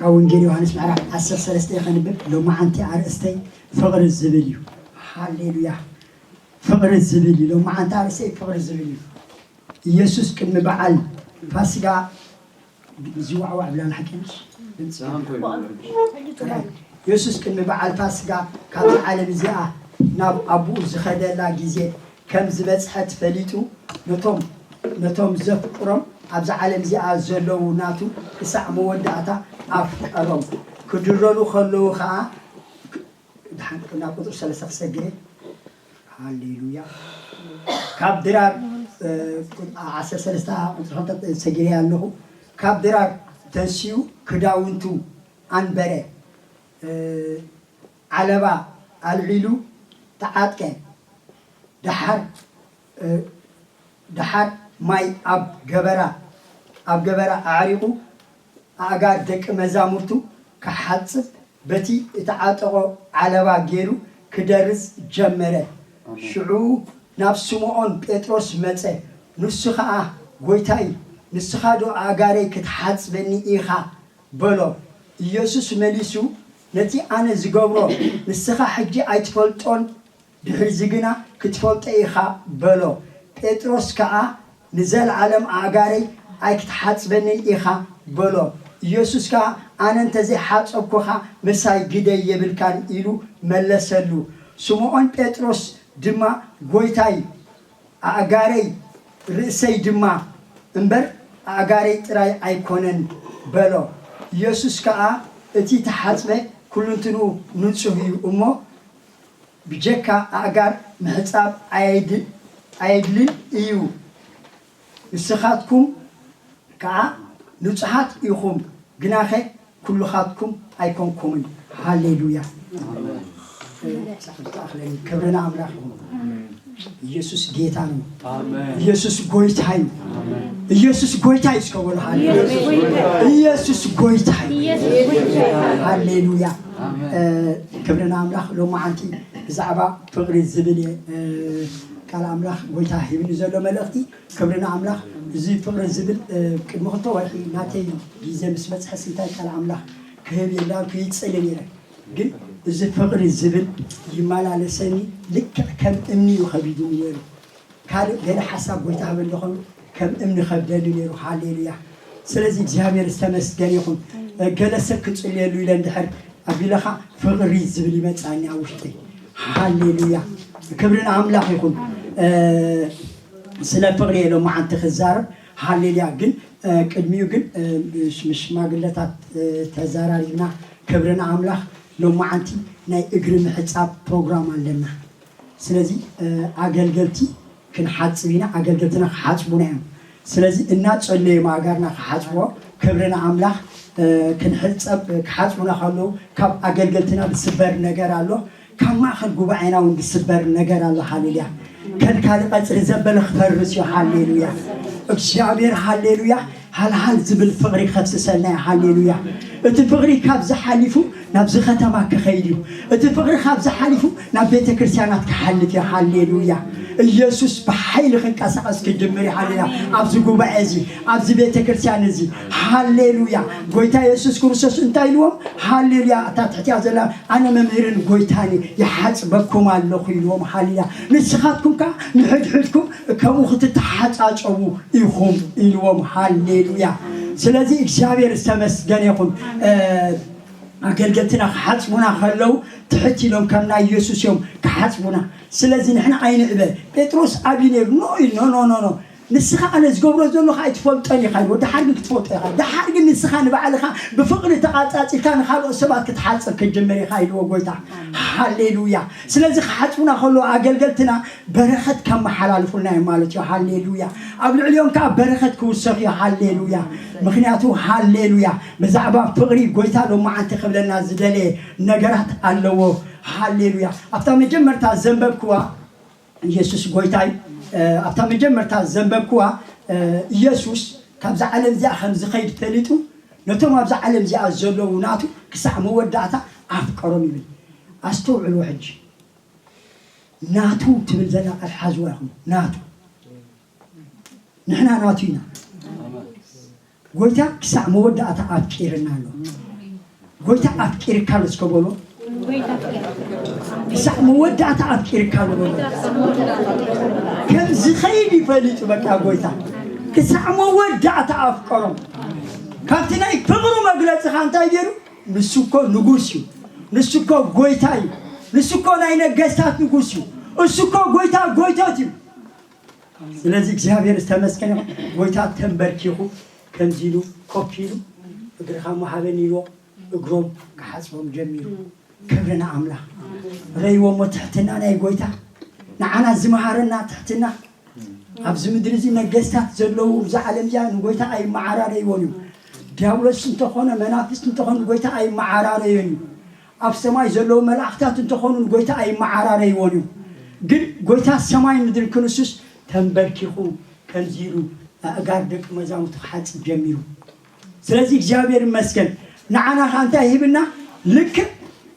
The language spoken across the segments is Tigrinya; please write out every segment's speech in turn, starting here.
ካብ ወንጌል ዮሃንስ ምዕራፍ ዓሰርተ ሰለስተ ከንብብ። ሎማዓንቲ ኣርእስተይ ፍቕሪ ዝብል እዩ። ሃሌሉያ። ፍቕሪ ዝብል እዩ። ሎማዓንቲ ኣርእስተይ ፍቕሪ ዝብል እዩ። ኢየሱስ ቅድሚ በዓል ፋሲጋ ዝዋዕዋዕ ብላና ሓቂ ድምፂ። የሱስ ቅድሚ በዓል ፋሲጋ ካብዚ ዓለም እዚኣ ናብ ኣቡኡ ዝኸደላ ግዜ ከም ዝበጽሐት ፈሊጡ፣ ነቶም ነቶም ዘፍቅሮም ኣብዛ ዓለም እዚኣ ዘለዉ ናቱ ክሳዕ መወዳእታ ኣፍቀሮም። ክድረሩ ከለዉ ኸኣ፣ ድሓን ናብ ቁጽሪ ሰለስተ ክሰግር እየ። ሃሌሉያ። ካብ ድራር፣ እ፣ ቁ-፣ ዓሰርተ ሰለስተ ቁጽሪ ክልተ ሰጊረ ኣለኹ። ካብ ድራር ተንሲኡ ክዳውንቱ ኣንበረ፣ እ፣ ዓለባ ኣልዒሉ ተዓጥቀ። ደሓር፣ እ፣ ደሓር ማይ ኣብ ገበራ፣ ኣብ ገበራ ኣዕሪቑ ኣእጋር ደቂ መዛሙርቱ ክሓጽብ በቲ እተዓጠቖ ዓለባ ገይሩ ክደርዝ ጀመረ። ኣሜን። ሽዑ ናብ ስምዖን ጴጥሮስ መጸ። ንሱ ኸኣ፣ "ጐይታይ፣ ንስኻ ዶ ኣእጋረይ ክትሓጽበኒ ኢኻ?" በሎ። ኢየሱስ መሊሱ፣ "ነቲ ኣነ ዝገብሮ ንስኻ ሕጂ ኣይትፈልጦን፣ ድሕሪዚ ግና ክትፈልጦ ኢኻ" በሎ። ጴጥሮስ ከኣ፣ "ንዘለዓለም ኣእጋረይ ኣይክትሓጽበንን ኢኻ" በሎ። ኢየሱስ ከኣ፣ "ኣነ እንተ ዘይሓጸብኩኻ ምሳይ ግደይ የብልካን" ኢሉ መለሰሉ። ስምዖን ጴጥሮስ ድማ፣ "ጐይታይ፣ ኣእጋረይ ርእሰይ ድማ እምበር ኣእጋረይ ጥራይ ኣይኮነን" በሎ። ኢየሱስ ከኣ፣ "እቲ ተሓጽበ ኩልንትኑ ንጹህ እዩ እሞ፣ ብጀካ ኣእጋር ምሕጻብ ኣየድ-፣ ኣየድልን እዩ። ንስኻትኩም ከኣ ንጹሃት ኢኹም፣ ግናኸ ኩልኻትኩም ኣይኮንኩምን።" ሃሌሉያ። ኣሜን። እ፣ ክብሪ ንኣምላኽ ይኹን። ኣሜን። ኢየሱስ ጌታ ነው። ኣሜን። ኢየሱስ ጎይታ እዩ። ኣሜን። ኢየሱስ ጎይታ እዩ። እስከ በሉ ሃሌሉያ። ኢየሱስ ጎይታ እዩ። ኢየሱስ ጎይታ እዩ። ሃሌሉያ። ኣሜን። እ፣ ክብሪ ንኣምላኽ። ሎማዓንቲ ብዛዕባ ፍቕሪ ዝብል እየ፣ እ፣ ቃል ኣምላኽ ጎይታ ሂብኒ ዘሎ መልእኽቲ። ክብሪ ንኣምላኽ። እዚ ፍቕሪ ዝብል፣ እ፣ ቅድሚ ክልተ ወርሒ ናተይ ግዜ ምስ በጽሐስ እንታይ ቃል ኣምላኽ ክህብ እየ እንዳልኩ ይጽሊ ነይረ። ግን እዚ ፍቕሪ ዝብል ይመላለሰኒ፣ ልክዕ ከም እምኒ እዩ ከቢዱኒ ነይሩ። ካልእ ገለ ሓሳብ ጎይታ ሃበ እንደኾኑ ከም እምኒ ከብደኒ ነይሩ። ሃሌሉያ። ስለዚ እግዚኣብሔር ዝተመስገነ ይኹን። እ፣ ገለ ሰብ ክጽልየሉ ኢለ እንድሕር ኣቢለኻ ፍቕሪ ዝብል ይመጽኣኒ ኣብ ውሽጠይ። ሃሌሉያ። ክብሪ ንኣምላኽ ይኹን። እ፣ ስለ ፍቕሪ እየ ሎማዓንቲ ክዛረብ። ሃሌሉያ። ግን፣ እ፣ ቅድሚኡ ግን፣ እ፣ ምስ፣ ምስ ሽማግለታት፣ እ፣ ተዘራሪብና። ክብሪ ንኣምላኽ። ሎማዓንቲ ናይ እግሪ ምሕጻብ ፕሮግራም ኣለና። ስለዚ፣ እ፣ ኣገልገልቲ ክንሓጽብ ኢና፣ ኣገልገልትና ክሓጽቡና እዮም። ስለዚ እናጸለዩ ኣእጋርና ክሓጽብዎ፣ ክብሪ ንኣምላኽ። እ፣ ክንሕጸብ፣ እ፣ ክሓጽቡና ከለዉ ካብ ኣገልገልትና ዝስበር ነገር ኣሎ፣ ካብ ማእከል ጉባኤና እውን ዝስበር ነገር ኣሎ። ሃሌሉያ። ከልካሊ ቀጽሪ ዘበለ ክፈርስ እዩ። ሃሌሉያ። እግዚኣብሔር፣ ሃሌሉያ፣ ሃልሃል ዝብል ፍቕሪ ከፍስሰልና እዩ። ሃሌሉያ። እቲ ፍቕሪ ካብዚ ሓሊፉ ናብዚ ከተማ ክኸይድ እዩ። እቲ ፍቕሪ ካብዚ ሓሊፉ ናብ ቤተ ክርስቲያናት ክሓልፍ እዩ። ሃሌሉያ። ኢየሱስ ብሓይሊ ክንቀሳቐስ ክጅምር እዩ። ሃሌሉያ። ኣብዚ ጉባኤ እዚ፣ ኣብዚ ቤተ ክርስቲያን እዚ፣ ሃሌሉያ። ጎይታ የሱስ ክርስቶስ እንታይ ኢልዎም? ሃሌሉያ። እታ ትሕቲያ ዘላ፣ "ኣነ መምህርን ጎይታን ይሓጽበኩም ኣለኹ" ኢልዎም። ሃሌሉያ። ንስኻትኩም ከኣ ንሕድሕድኩም ከምኡ ክትተሓጻጸቡ ኢኹም ኢልዎም። ሃሌሉያ። ስለዚ እግዚኣብሔር ዝተመስገነ ይኹን። እ፣ ኣገልገልትና ክሓጽቡና ከለዉ ትሕት ኢሎም ከም ናይ የሱስ እዮም ክሓጽቡና። ስለዚ ንሕና ኣይንዕበ። ጴጥሮስ ኣብዩ ነይሩ። ኖ ኢሉ፣ ኖ፣ ኖ፣ ኖ፣ ኖ። ንስኻ ኣነ ዝገብሮ ዘለኹ ኣይትፈልጦን ኢኻ ኢልዎ። ደሓር ግን ክትፈልጦ ኢኻ። ደሓር ግን ንስኻ ንባዕልኻ ብፍቕሪ ተቓጻጺልካ ንኻልኦት ሰባት ክትሓጽብ ክትጅምር ኢኻ ኢልዎ ጎይታ። ሃሌሉያ። ስለዚ ክሓጽቡና ከለዉ ኣገልገልትና በረኸት ከመሓላልፉልና እዮም ማለት እዩ። ሃሌሉያ። ኣብ ልዕሊኦም ከኣ በረኸት ክውሰኽ እዩ። ሃሌሉያ። ምኽንያቱ ሃሌሉያ፣ ብዛዕባ ፍቕሪ ጎይታ ሎማዓንቲ ክብለና ዝደለየ ነገራት ኣለዎ። ሃሌሉያ። ኣብታ መጀመርታ ዘንበብክዋ፣ ኢየሱስ ጎይታ እዩ። እ፣ ኣብታ መጀመርታ ዘንበብክዋ፣ እ፣ ኢየሱስ ካብዛ ዓለም እዚኣ ከም ዝኸይድ ፈሊጡ፣ ነቶም ኣብዛ ዓለም እዚኣ ዘለዉ ናቱ ክሳዕ መወዳእታ ኣፍቀሮም ይብል። ኣስተውዕልዎ ሕጂ። ናቱ ትብል ዘላ ቃል ሓዝዋ ኢኹም። ናቱ። ንሕና ናቱ ኢና። ጎይታ ክሳዕ መወዳእታ ኣፍቂርና ኣሎ። ጎይታ ኣፍቂርካ ኣሎ እስከ በሎ። ክሳዕ መወዳእታ ኣፍቂርካ ኣሎ በሎ። ከም ዝኸይድ ይፈልጥ በቃ ጎይታ ክሳዕ መወዳእታ ኣፍቀሮም። ካብቲ ናይ ፍቕሩ መግለጺ ኻ እንታይ ገይሩ? ንሱ እኮ ንጉስ እዩ። ንሱ እኮ ጎይታ እዩ። ንሱ እኮ ናይ ነገስታት ንጉስ እዩ። እሱ እኮ ጎይታ ጎይቶት እዩ። ስለዚ እግዚኣብሔር ዝተመስገነ ይኹን። ጎይታ ተንበርኪኹ ከምዚ ኢሉ ኮፍ ኢሉ እግርኻ መሃበኒ ኢልዎ እግሮም ክሓፅቦም ጀሚሩ። ክብሪ ንኣምላኽ። ረይዎ እሞ ትሕትና ናይ ጎይታ ንዓና ዝመሃረና ትሕትና። ኣብዚ ምድሪ እዚ ነገስታት ዘለዉ፣ እዛ ዓለም እዚኣ ንጎይታ ኣይመዓራረይዎን እዩ። ዲያብሎስ እንተኾነ፣ መናፍስት እንተኾኑ ንጎይታ ኣይመዓራረዮን እዩ። ኣብ ሰማይ ዘለዉ መላእኽታት እንተኾኑ ንጎይታ ኣይመዓራረይዎን እዩ። ግን ጎይታ ሰማይ ምድሪ ክንሱስ ተንበርኪኹ ከምዚ ኢሉ ኣእጋር ደቂ መዛሙርቱ ክሓጽብ ጀሚሩ። ስለዚ እግዚኣብሔር ይመስገን። ንዓና ኸ እንታይ ሂብና? ልክዕ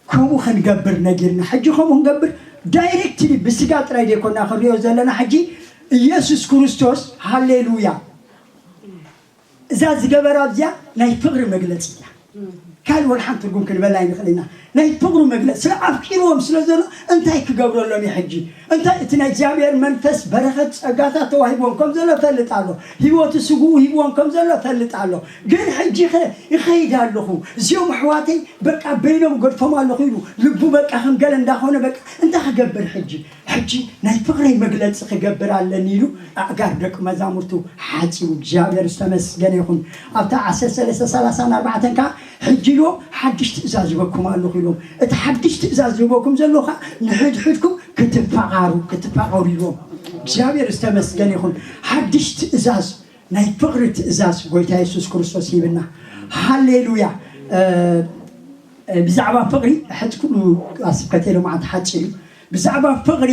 ከምኡ ክንገብር ነጊርና። ሕጂ ከምኡ ክንገብር ዳይሬክትሊ ብስጋ ጥራይ ዘይኮና ክንሪኦ ዘለና። ሕጂ ኢየሱስ ክርስቶስ፣ ሃሌሉያ፣ እዛ ዝገበራ እዚኣ ናይ ፍቕሪ መግለጺ እያ። ካልእ ወላ ሓንቲ ትርጉም ክንበላ ኣይንኽእል ኢና። ናይ ፍቕሩ መግለጺ ስለ ኣፍቂርዎም ስለ ዘሎ እንታይ ክገብረሎም እዩ ሕጂ? እንታይ እቲ ናይ እግዚኣብሔር መንፈስ በረኸት ጸጋታት ተዋሂብዎም ከም ዘሎ እፈልጥ ኣሎ። ህይወቱ ስግኡ ሂብዎም ከም ዘሎ እፈልጥ ኣሎ። ግን ሕጂ ኸ ይኸይድ ኣለኹ። እዚኦም ኣሕዋተይ በቃ በይኖም ገድፎም ኣለኹ ኢሉ ልቡ በቃ ከም ገለ እንዳኾነ በቃ እንታይ ክገብር ሕጂ? ሕጂ ናይ ፍቕረይ መግለጺ ክገብር ኣለኒ ኢሉ ኣእጋር ደቂ መዛሙርቱ ሓጺቡ። እግዚኣብሔር ዝተመስገነ ይኹን። ኣብታ ዓሰርተ ሰለስተ ሰላሳን ኣርባዕተን ከኣ ሕጂ ኢልዎም ሓድሽ ትእዛዝ ይበኩም ኣለኹ ኢልዎም። እቲ ሓድሽ ትእዛዝ ዝህበኩም ዘለኹ ከኣ ንሕድሕድኩም ክትፋቓሩ፣ ክትፋቐሩ ኢልዎም። እግዚኣብሔር ዝተመስገነ ይኹን። ሓድሽ ትእዛዝ፣ ናይ ፍቕሪ ትእዛዝ ጎይታ የሱስ ክርስቶስ ሂብና። ሃሌሉያ። እ፣ እ፣ ብዛዕባ ፍቕሪ ሕጂ ኩሉ ኣስብ ከተይ ሎማዓንቲ ሓጺር እዩ። ብዛዕባ ፍቕሪ፣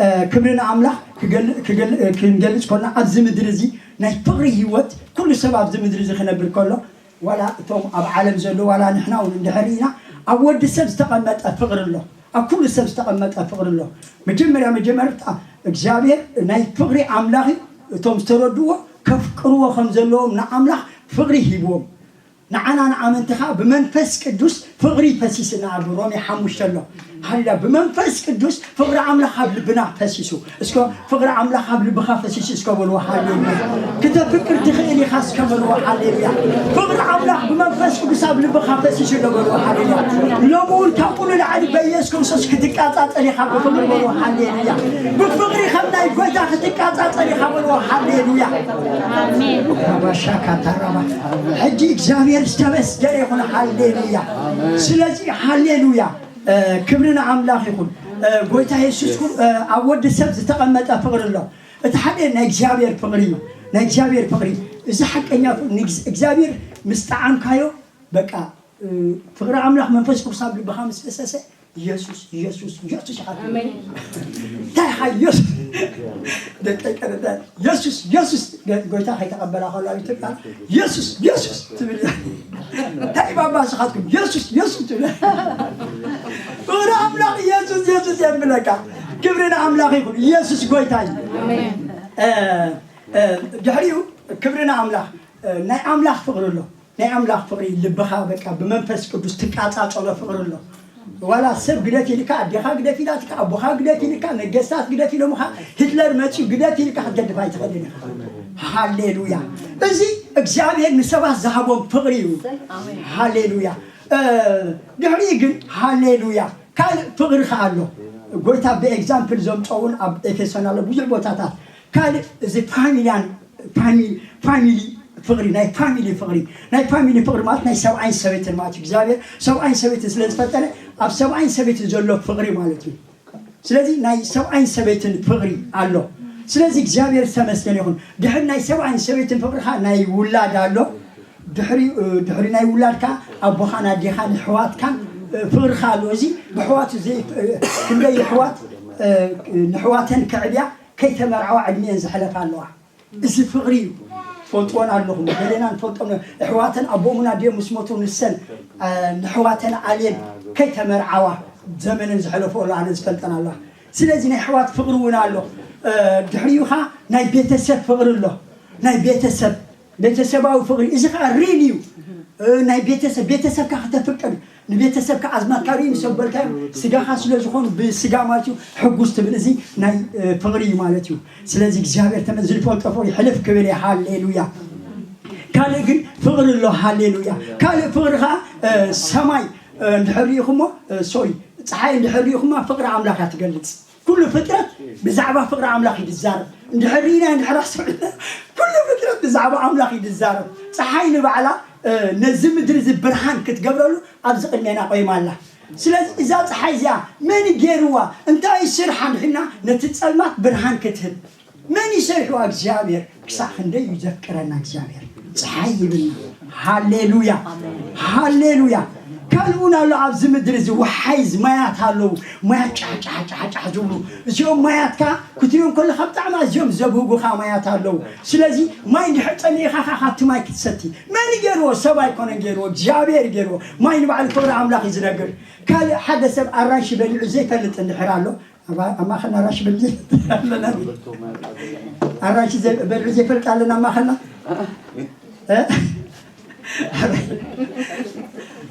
እ፣ ክብሪ ንኣምላኽ ክገል-፣ ክገል-፣ እ፣ ክንገልጽ ኮና ኣብዚ ምድሪ እዚ ናይ ፍቕሪ ህይወት ኩሉ ሰብ ኣብዚ ምድሪ እዚ ክነብር ከሎ ዋላ እቶም ኣብ ዓለም ዘሎ ዋላ ንሕና እውን እንድሕር ኢና ኣብ ወዲ ሰብ ዝተቐመጠ ፍቕሪ ኣሎ። ኣብ ኩሉ ሰብ ዝተቐመጠ ፍቕሪ ኣሎ። መጀመርያ መጀመርታ እግዚኣብሔር ናይ ፍቕሪ ኣምላኽ እዩ። እቶም ዝተረድዎ ከፍቅርዎ ከም ዘለዎም ንኣምላኽ ፍቕሪ ሂብዎም። ንዓና ንኣመንቲ ኸዓ ብመንፈስ ቅዱስ ፍቕሪ ፈሲስና ኣብ ሮሜ ሓሙሽተ ኣሎ። ሃሌሉያ። ብመንፈስ ቅዱስ ፍቕሪ ኣምላኽ ኣብ ልብና ፈሲሱ። እስከ ፍቕሪ ኣምላኽ ኣብ ልብኻ ፈሲሱ እስከ በልዎ። ሃሌሉያ። ክተፍቅር ትኽእል ኢኻ እስከ በልዎ። ሃሌሉያ። ፍቕሪ ኣምላኽ ብመንፈስ ቅዱስ ኣብ ልብኻ ፈሲሱ ዶ በልዎ። ሃሌሉያ። ሎሚ እውን ካብ ኩሉ ላዕሊ በኢየሱስ ክርስቶስ ክትቃጻጸር ኢኻ ብፍቕሪ በልዎ። ሃሌሉያ። ብፍቕሪ ከም ናይ ጎይታ ክትቃጻጸር ኢኻ በልዎ። ሃሌሉያ። ኣሜን። ራባሻካ ታራባ። ሕጂ እግዚኣብሔር ዝተመስገነ ይኹን። ሃሌሉያ። ስለዚ ሃሌሉያ። እ፣ ክብሪ ንኣምላኽ ይኹን። እ፣ ጎይታ የሱስ ኩ-፣ እ፣ ኣብ ወዲ ሰብ ዝተቐመጠ ፍቕሪ ኣሎ። እቲ ሓደ ናይ እግዚኣብሔር ፍቕሪ እዩ። ናይ እግዚኣብሔር ፍቕሪ፣ እዚ ሓቀኛ ፍቕሪ፣ ንግዝ-፣ እግዚኣብሔር ምስ ጠዓምካዮ፣ በቃ፣ እ፣ ፍቕሪ ኣምላኽ መንፈስ ቅዱስ ኣብ ልብኻ ምስ ፈሰሰ፣ የሱስ፣ የሱስ፣ የሱስ ኢኻ ትብል። ኣሜን። እንታይ ኢኻ የሱስ? ደቀይ ቀረዳ፣ የሱስ፣ የሱስ፣ ገ-፣ ጎይታ ከይተቐበላ ከሎ ኣብ ኢትዮጵያ፣ የሱስ፣ የሱስ ትብል። እንታይ ባባ ስኻትኩም? የሱስ፣ የሱስ ትብል። ፍቕሪ ኣምላኽ የሱስ፣ የሱስ የብለካ። ክብሪ ንኣምላኽ ይኹን። የሱስ ጎይታ እዩ። ኣሜን። እ፣ እ፣ ድሕሪኡ ክብሪ ንኣምላኽ። እ፣ ናይ ኣምላኽ ፍቕሪ ኣሎ። ናይ ኣምላኽ ፍቕሪ ልብኻ በቃ ብመንፈስ ቅዱስ ትቃጻጸሎ ፍቕሪ ኣሎ። ዋላ ሰብ ግደፍ ኢልካ፣ ኣዴኻ ግደፍ ኢላትካ፣ ኣቦኻ ግደፍ ኢልካ፣ ነገስታት ግደፍ ኢሎምኻ፣ ሂትለር መጺኡ ግደፍ ኢልካ ክትገድፍ ኣይትኽእልን ኢኻ። ሃሌሉያ። እዚ እግዚኣብሔር ንሰባት ዝሃቦም ፍቕሪ እዩ። ሃሌሉያ። እ፣ ድሕሪኡ ግን ሃሌሉያ ካልእ ፍቕሪ ከኣ ኣሎ። ጎይታ ብኤግዛምፕል ዘምጾ እውን ኣብ ኤፌሶን ኣሎ ብዙሕ ቦታታት። ካልእ እዚ ፋሚልያን ፋሚ-፣ ፋሚሊ ፍቕሪ፣ ናይ ፋሚሊ ፍቕሪ፣ ናይ ፋሚሊ ፍቕሪ ማለት ናይ ሰብኣይን ሰበይትን ማለት እዩ። እግዚኣብሔር ሰብኣይን ሰበይትን ስለ ዝፈጠረ ኣብ ሰብኣይን ሰበይትን ዘሎ ፍቕሪ ማለት እዩ። ስለዚ ናይ ሰብኣይን ሰበይትን ፍቕሪ ኣሎ። ስለዚ እግዚኣብሔር ዝተመስገነ ይኹን። ድሕሪ ናይ ሰብኣይን ሰበይትን ፍቕሪ ኸዓ ናይ ውላድ ኣሎ። ድሕሪ፣ ድሕሪ ናይ ውላድ ከኣ ኣቦኻን ኣዴኻን ኣሕዋትካን ፍቕሪ ኸኣ ኣሎ። እዚ ብኣሕዋቱ ዘይ-፣ ክንደይ ኣሕዋት ንኣሕዋተን ከዕብያ ከይተመርዓዋ ዕድሚኤን ዘሕለፋ ኣለዋ። እዚ ፍቕሪ እዩ። ትፈልጥወን ኣለኹም፣ ገሌና ንፈልጦም። ኣሕዋተን ኣቦኦምን ኣዲኦም ምስ ሞቱ ንሰን፣ እ፣ ንኣሕዋተን ኣልየን ከይተመርዓዋ ዘመነን ዘሕለፈኦ ኣሎ፣ ኣነ ዝፈልጠን ኣለዋ። ስለዚ ናይ ኣሕዋት ፍቕሪ እውን ኣሎ። እ፣ ድሕሪኡ ኸዓ ናይ ቤተሰብ ፍቕሪ ኣሎ። ናይ ቤተሰብ፣ ቤተሰባዊ ፍቕሪ፣ እዚ ኸዓ ሪል እዩ። እ፣ ናይ ቤተሰብ፣ ቤተሰብካ ከተፍቅር፣ ንቤተሰብካ ኣዝማድካ ርኢ ምስ ኣበልካዮም ስጋኻ ስለ ዝኾኑ ብስጋ ማለት እዩ ሕጉስ ትብል። እዚ ናይ ፍቕሪ እዩ ማለት እዩ። ስለዚ እግዚኣብሔር ተመ ዝንፈልጦ ፍቕሪ ሕልፍ ክብል እየ። ሃሌሉያ። ካልእ ግን ፍቕሪ ኣሎ። ሃሌሉያ። ካልእ ፍቕሪ ከዓ ሰማይ እንድሕር ርኢኹሞ፣ ሶሪ፣ ፀሓይ እንድሕር ርኢኹማ ፍቕሪ ኣምላኽ እያ ትገልፅ። ኩሉ ፍጥረት ብዛዕባ ፍቕሪ ኣምላኽ እዩ ዝዛረብ። እንድሕር ርኢና እንድሕር ኣስተውዕልና ኩሉ ፍጥረት ብዛዕባ ኣምላኽ እዩ ዝዛረብ። ፀሓይ ንባዕላ ነዚ ምድሪ እዚ ብርሃን ክትገብረሉ ኣብዚ ቅድሜና ቆይማ ኣላ። ስለዚ እዛ ፀሓይ እዚኣ መን ገይርዋ እንታይ ስርሓ እንድሕና ነቲ ፀልማት ብርሃን ክትህብ መን ይሰርሕዋ? እግዚኣብሔር። ክሳዕ ክንደይ እዩ ዘፍቅረና እግዚኣብሔር። ፀሓይ ይብልና። ሃሌሉያ ሃሌሉያ። ካልእ እውን ኣሎ ኣብዚ ምድሪ እዚ ወሓይዝ ማያት ኣለዉ። ማያት ጫሕጫሕጫሕጫሕ ዝብሉ እዚኦም ማያት ከዓ ክትሪኦም ከለካ ብጣዕሚ ኣዝዮም ዘብህጉካ ማያት ኣለዉ። ስለዚ ማይ እንድሕር ጠሚእካ ከዓ ካብቲ ማይ ክትሰቲ መን ገይርዎ? ሰብ ኣይኮነን ገይርዎ፣ እግዚኣብሔር ገይርዎ። ማይ ንባዕሉ ክብሪ ኣምላኽ እዩ ዝነግር። ካልእ ሓደ ሰብ ኣራንሺ በሊዑ ዘይፈልጥ እንድሕር ኣሎ ኣብ ማእኸልና ኣራንሺ በሊዑ ዘይፈልጥ ኣለና። ኣራንሺ በሊዑ ዘይፈልጥ ኣለና ኣብ ማእኸልና።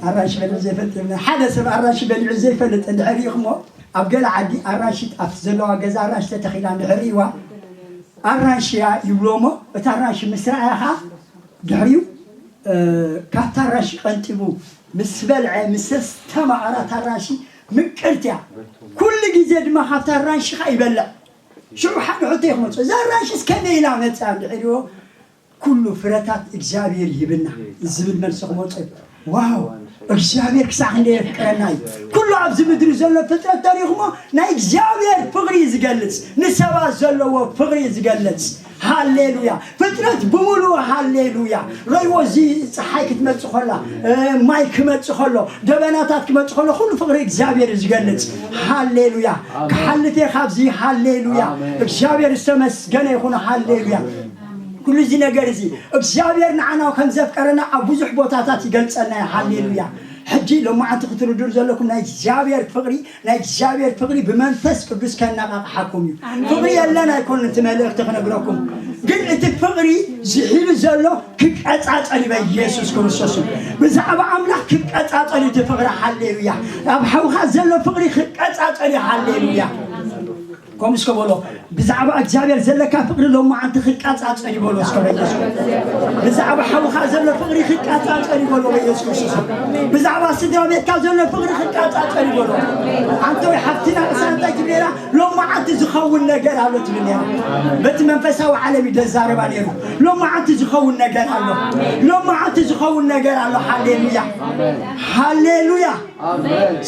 ኣራንሺ በሊዑ ዘይፈልጥ የብልና። ሓደ ሰብ ኣራንሺ በሊዑ ዘይፈልጥ እንድሕር ርኢኹሞ ኣብ ገለ ዓዲ ኣራንሺ ኣብቲ ዘለዋ ገዛ ኣራንሺ ተተኺላ እንድሕር ርኢዋ ኣራንሺ እያ ይብልዎ እሞ እቲ ኣራንሺ ምስ ረኣያ ከዓ ድሕሪኡ ካብቲ ኣራንሺ ቀንጢቡ ምስ በልዐ ምስ ኣስተማቐራ እታ ኣራንሺ ምቅርቲ እያ። ኩሉ ግዜ ድማ ካብቲ ኣራንሺ ከዓ ይበልዕ። ሽዑ ሓደ ሕቶ እዩ ክመፅኦ እዛ ኣራንሺስ ከመይ ኢላ መፅኣ እንድሕር ኢልዎ ኩሉ ፍረታት እግዚኣብሔር ይህብና ዝብል መልሲ ክመፅኦ እዩ። ዋው እግዚኣብሔር ክሳዕ ክንደይ የፍቅረና እዩ። ኩሉ ኣብዚ ምድሪ ዘሎ ፍጥረት ተሪኹሞ ናይ እግዚኣብሔር ፍቕሪ እዩ ዝገልፅ። ንሰባት ዘለዎ ፍቕሪ እዩ ዝገልፅ። ሃሌሉያ። ፍጥረት ብምሉኡ ሃሌሉያ። ረይዎ እዚ ፀሓይ ክትመፅእ ከላ ማይ ክመፅእ ከሎ ደበናታት ክመፅእ ከሎ ኩሉ ፍቕሪ እግዚኣብሔር እዩ ዝገልፅ። ሃሌሉያ። ክሓልፍ እየ ካብዚ። ሃሌሉያ። እግዚኣብሔር ዝተመስገነ ይኹን። ሃሌሉያ። ኩሉ እዚ ነገር እዚ እግዚኣብሔር ንዓና ከም ዘፍቀረና ኣብ ብዙሕ ቦታታት ይገልጸልና እዩ። ሃሌሉያ። ሕጂ ሎማዓንቲ ክትርድሩ ዘለኩም ናይ እግዚኣብሔር ፍቕሪ ናይ እግዚኣብሔር ፍቕሪ ብመንፈስ ቅዱስ ከነቓቕሓኩም እዩ። ፍቕሪ የለን ኣይኮን እቲ መልእኽቲ ክነግረኩም ግን እቲ ፍቕሪ ዝሒሉ ዘሎ ክቀጻጸል እዩ በኢየሱስ ክርስቶስ እዩ። ብዛዕባ ኣምላኽ ክቀጻጸል እዩ እቲ ፍቕሪ። ሃሌሉያ። ኣብ ሓውኻ ዘሎ ፍቕሪ ክቀጻጸል እዩ። ሃሌሉያ። ከምኡ እስከ በሎ ብዛዕባ እግዚኣብሔር ዘለካ ፍቕሪ ሎማዓንቲ ክቃጻጸል ይበሎ እስከ በኢየሱስ ብዛዕባ ሓውኻ ዘሎ ፍቕሪ ክቃጻጸል ይበሎ በኢየሱስ ክርስቶስ ብዛዕባ ስድራ ቤትካ ዘሎ ፍቕሪ ክቃጻጸል ይበሎ። ኣንተ ወይ ሓፍትና ቅሳንታይ ትብሌላ ሎማዓንቲ ዝኸውን ነገር ኣሎ ትብሌላ በቲ መንፈሳዊ ዓለም ይደዛረባ ነይሩ። ሎማዓንቲ ዝኸውን ነገር ኣሎ። ሎማዓንቲ ዝኸውን ነገር ኣሎ። ሃሌሉያ ሃሌሉያ።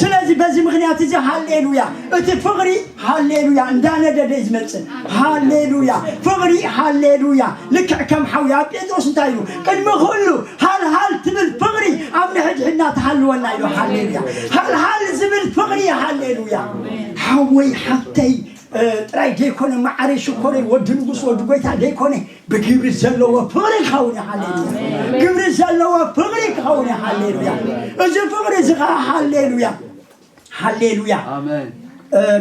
ስለዚ በዚ ምኽንያት እዚ ሃሌሉያ እቲ ፍቕሪ ሃሌሉያ እንዳነደደ እዩ ዝመፅእ። ሃሌሉያ ፍቕሪ ሃሌሉያ። ልክዕ ከም ሓውያ ኣብ ጴጥሮስ እንታይ ኢሉ ቅድሚ ኩሉ ሃልሃል ትብል ፍቕሪ ኣብ ንሕድሕድና ትሃልወና ኢሉ። ሃሌሉያ ሃልሃል ዝብል ፍቕሪ። ሃሌሉያ ሓወይ ሓፍተይ ጥራይ ደይኮነ ማዓረይ ሽኮረይ ወዲ ንጉስ ወዲ ጎይታ ደይኮነ ብግብሪ ዘለዎ ፍቕሪ ክኸውን እዩ። ሃሌሉያ ግብሪ ዘለዎ ፍቕሪ ክኸውን እዩ። ሃሌሉያ እዚ ፍቕሪ እዚ ከዓ ሃሌሉያ ሃሌሉያ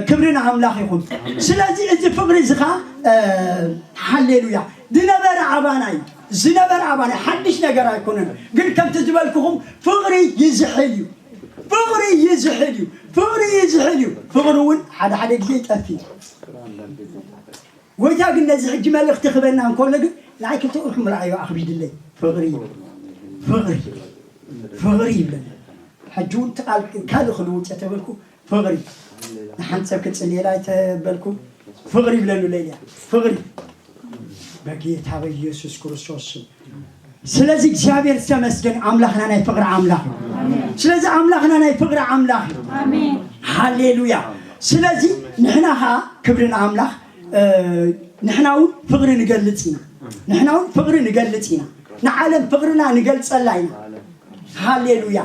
ክብሪ ንኣምላኽ ይኹን። ስለዚ እዚ ፍቕሪ እዚ ከዓ ሃሌሉያ ዝነበረ ኣባና እዩ። ዝነበረ ኣባና ሓድሽ ነገር ኣይኮነን። ግን ከምቲ ዝበልኩኹም ፍቕሪ ይዝሕል እዩ። ፍቕሪ ይዝሕል እዩ። ፍቕሪ ይዝሕል እዩ። ፍቕሪ እውን ሓደ ሓደ ግዜ ይጠፊ ጎይታ ግን ነዚ ሕጂ መልእኽቲ ክበና እንከሎ ግን ንዓይ ክልተ ቁርሑ ምርኣዩ ኣኽቢድለይ። ፍቕሪ ፍቕሪ ፍቕሪ ይብለኒ። ሕጂ እውን ትቃል ካልእ ክልውጥ እየ ተበልኩ ፍቕሪ ንሓንቲ ሰብ ክጽልየላ ተበልኩ ፍቕሪ ይብለሉ ለይልያ ፍቕሪ በጌታ በኢየሱስ ክርስቶስ ስም ስለዚ እግዚኣብሔር ዝተመስገን ኣምላኽና ናይ ፍቕሪ ኣምላኽ እዩ። ስለዚ ኣምላኽና ናይ ፍቕሪ ኣምላኽ እዩ። ሃሌሉያ። ስለዚ ንሕና ኸዓ ክብሪ ንኣምላኽ ንሕና እውን ፍቕሪ ንገልፅ ኢና። ንሕና እውን ፍቕሪ ንገልፅ ኢና። ንዓለም ፍቕርና ንገልፀላ ኢና። ሃሌሉያ።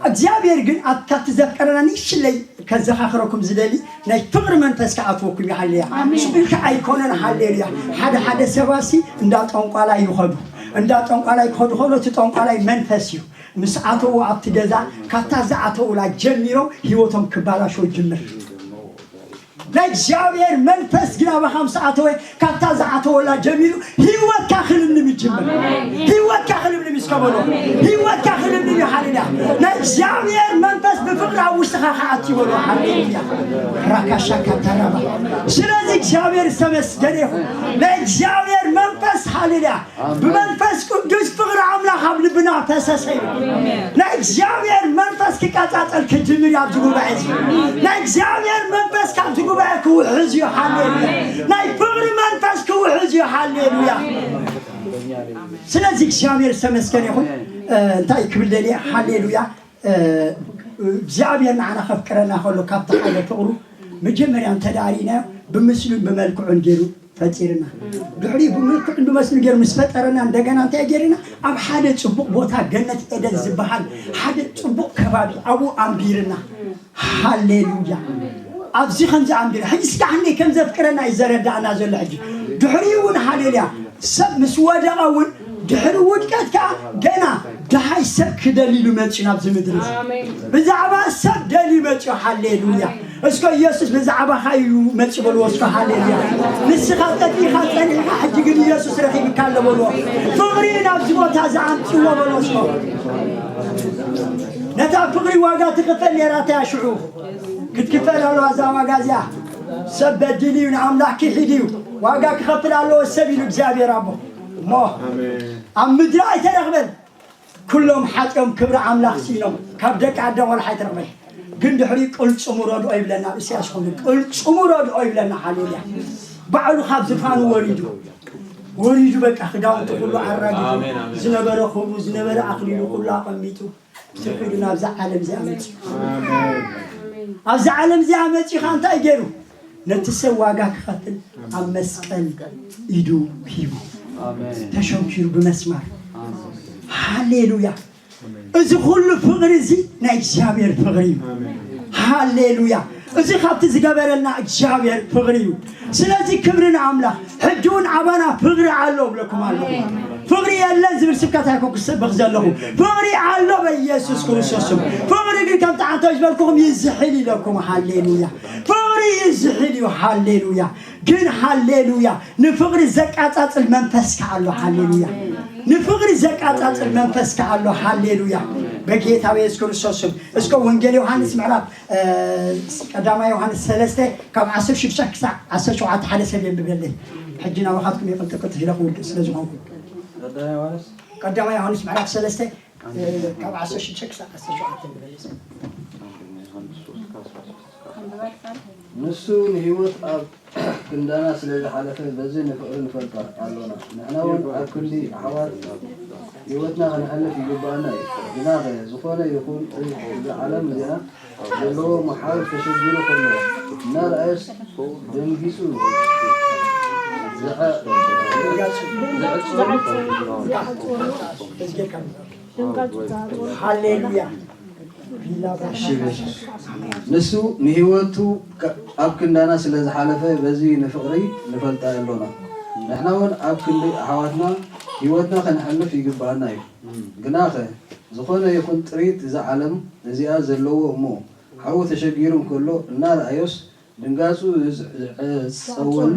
እግዚኣብሔር ግን ኣብታ ትዘፍቀረና ንሽለይ ከዘኻኽረኩም ዝደሊ ናይ ፍቕሪ መንፈስ ክኣትወኩም እዩ። ሃሌሉያ። ስኡልካ ኣይኮነን። ሃሌሉያ። ሓደ ሓደ ሰባሲ እንዳ ጠንቋላ ይኸዱ እንዳ ጠንቋላይ ክኸዱ ከሎ እቲ ጠንቋላይ መንፈስ እዩ። ምስ ኣተዉ ኣብቲ ገዛ ካብታ ዝኣተዉላ ጀሚሮም ህይወቶም ክባላሸው ይጅምር። ናይ እግዚኣብሔር መንፈስ ግን ኣባኻ ምስ ኣተወ ካብታ ዝኣተወላ ጀሚሩ ህይወትካ ክልምልም ይጅምር። ህይወትካ ክልምልም ይስከበሎ ህይወትካ ክልምልም ይሓልልያ ናይ እግዚኣብሔር መንፈስ ኣብ ውሽጥኻ ክኣቱ ይበሎ። ሃሌሉያ። ራካሻካ ተረባ። ስለዚ እግዚኣብሔር ዝተመስገነ ይኹን። ናይ እግዚኣብሔር መንፈስ፣ ሃሌሉያ፣ ብመንፈስ ቅዱስ ፍቕሪ ኣምላኽ ኣብ ልብና ፈሰሰ እዩ። ናይ እግዚኣብሔር መንፈስ ክቀጻጸል ክጅምር እዩ ኣብዚ ጉባኤ እዚ። ናይ እግዚኣብሔር መንፈስ ካብዚ ጉባኤ ክውሕዝ እዩ። ሃሌሉያ። ናይ ፍቕሪ መንፈስ ክውሕዝ እዩ። ሃሌሉያ። ስለዚ እግዚኣብሔር ዝተመስገነ ይኹን። እ፣ እንታይ ክብል ደልየ? ሃሌሉያ። እ፣ እግዚኣብሔር ንዓና ከፍቅረና ከሎ ካብቲ ሓደ ፍቕሩ መጀመርያ እንተ ደኣ ርኢናዮ ብምስሉን ብመልክዑን ገይሩ ፈጢርና። ድሕሪኡ ብምልክዑን ብመስሉን ገይሩ ምስ ፈጠረና እንደገና እንታይ ገይርና? ኣብ ሓደ ጽቡቕ ቦታ ገነት ኤደን ዝበሃል ሓደ ጽቡቕ ከባቢ ኣብኡ ኣንቢርና። ሃሌሉያ። ኣብዚ ከምዚ ኣንቢር ሕጂ ስጋሕኒ ከም ዘፍቅረና እዩ ዘረዳእና ዘሎ። ሕጂ ድሕሪኡ እውን ሃሌሉያ ሰብ ምስ ወደቐ እውን ድሕሪ ውድቀት ከኣ ገና ደሃይ ሰብ ክደሊ ኢሉ መጺኡ ናብዚ ምድሪ እዚ። ብዛዕባ ሰብ ደልዩ መጺኡ። ሃሌሉያ። እስከ ኢየሱስ ብዛዕባኻ እዩ መጺኡ በልዎ እስከ። ሃሌሉያ። ንስኻ ጠፊእኻ ጸኒሕካ ሕጂ ግን ኢየሱስ ረኺብካ ኣሎ በልዎ። ፍቕሪ ናብዚ ቦታ እዚ ኣምጽዎ በልዎ እስከ። ነታ ፍቕሪ ዋጋ ትኽፈል ነይራ እታ ሽዑ። ክትክፈል ኣለዋ እዛ ዋጋ እዚኣ። ሰብ በዲሉ እዩ፣ ንኣምላኽ ክሒድ እዩ። ዋጋ ክኸፍል ኣለዎ ሰብ ኢሉ እግዚኣብሔር ኣቦ። እሞ ኣብ ምድሪ ኣይተረኽበን። ኩሎም ሓጢኦም ክብሪ ኣምላኽ ስኢኖም። ካብ ደቂ ኣዳም ዋላ ኣይተረኽበን። ግን ድሕሪ ቅልጽሙ ረድኦ ይብለና ኣብ ኢሳያስ ኮይኑ። ቅልጽሙ ረድኦ ይብለና። ሃሌሉያ። ባዕሉ ካብ ዝፋኑ ወሪዱ። ወሪዱ በቃ ክዳውንቱ ኩሉ ኣራጊፉ። ኣሜን፣ ኣሜን። ዝነበረ ክብሩ፣ ዝነበረ ኣኽሊሉ ኩሉ ኣቐሚጡ። ትውሒዱ ናብዛ ዓለም እዚኣ መጺኡ። ኣብዛ ዓለም እዚኣ መጺኡ ኸኣ እንታይ ገይሩ? ነቲ ሰብ ዋጋ ክኸፍል ኣብ መስቀል ኢዱ ሂቡ። ተሸንኪሩ ብመስማር። ሃሌሉያ። እዚ ኩሉ ፍቕሪ እዚ ናይ እግዚኣብሔር ፍቕሪ እዩ። ሃሌሉያ። እዚ ካብቲ ዝገበረልና እግዚኣብሔር ፍቕሪ እዩ። ስለዚ ክብሪ ንኣምላኽ። ሕጂ እውን ኣባና ፍቕሪ ኣሎ እብለኩም ኣለኹ። ፍቕሪ የለን ዝብል ስብከት ኣይኮንኩ ዝሰብኽ ዘለኹ። ፍቕሪ ኣሎ በኢየሱስ ክርስቶስ ስም። ፍቕሪ ግን ከምቲ ዓንቶ ዝበልኩኹም ይዝሕል ኢለኩም። ሃሌሉያ። ፍቕሪ ይዝሕል እዩ። ሃሌሉያ። ግን ሃሌሉያ ንፍቕሪ ዘቃጻጽል መንፈስ ከኣ ኣሎ። ሃሌሉያ። ንፍቕሪ ዘቃጻጽል መንፈስ ከኣ ኣሎ። ሃሌሉያ። በጌታ በኢየሱስ ክርስቶስ ስም። እስከ ወንጌል ዮሃንስ ምዕራፍ፣ እ፣ ቀዳማይ ዮሃንስ ሰለስተ ካብ ዓሰርተ ሽዱሽተ ክሳዕ ዓሰርተ ሸውዓተ ሓደ ሰብ የንብበለይ። ሕጂ ናባኻትኩም የቐልጥቅጥ ኢለ ክውድእ ስለ ዝኾንኩ። ቀዳማይ ዮሃንስ? ቀዳማይ ዮሃንስ ምዕራፍ ሰለስተ፣ እ፣ ካብ ዓሰርተ ሽዱሽተ ክሳዕ ዓሰርተ ሸውዓተ የንብበለይ። ንሱ ንህይወት ኣብ ክንዳና ስለ ዝሓለፈ፣ በዚ ንፍቕሪ ንፈልጣ ኣሎና። ንሕና እውን ኣብ ክንዲ ኣሕዋት ህይወትና ከነሕልፍ ይግብኣና እዩ። ግናኸ፣ ዝኾነ ይኹን እዚ ዓለም እዚኣ ዘለዎ መሓውር ተሸጊሩ ከሎ፣ እናረኣየስ ደንጊጹ ዘዐ-፣ ዘዕጽ-፣ ሃሌሉያ። ንሱ ንህይወቱ ከ-፣ ኣብ ክንዳና ስለ ዝሓለፈ፣ በዚ ንፍቕሪ ንፈልጣ ኣሎና። ንሕና እውን ኣብ ክንዲ ኣሕዋትና ህይወትና ከነሕልፍ ይግብኣና እዩ። ግናኸ፣ ዝኾነ ይኹን ጥሪት እዛ ዓለም እዚኣ ዘለዎ እሞ፣ ሓዊ ተሸጊሩ እንከሎ እናረኣዮስ ድንጋጹ ዝዕጸወሉ፣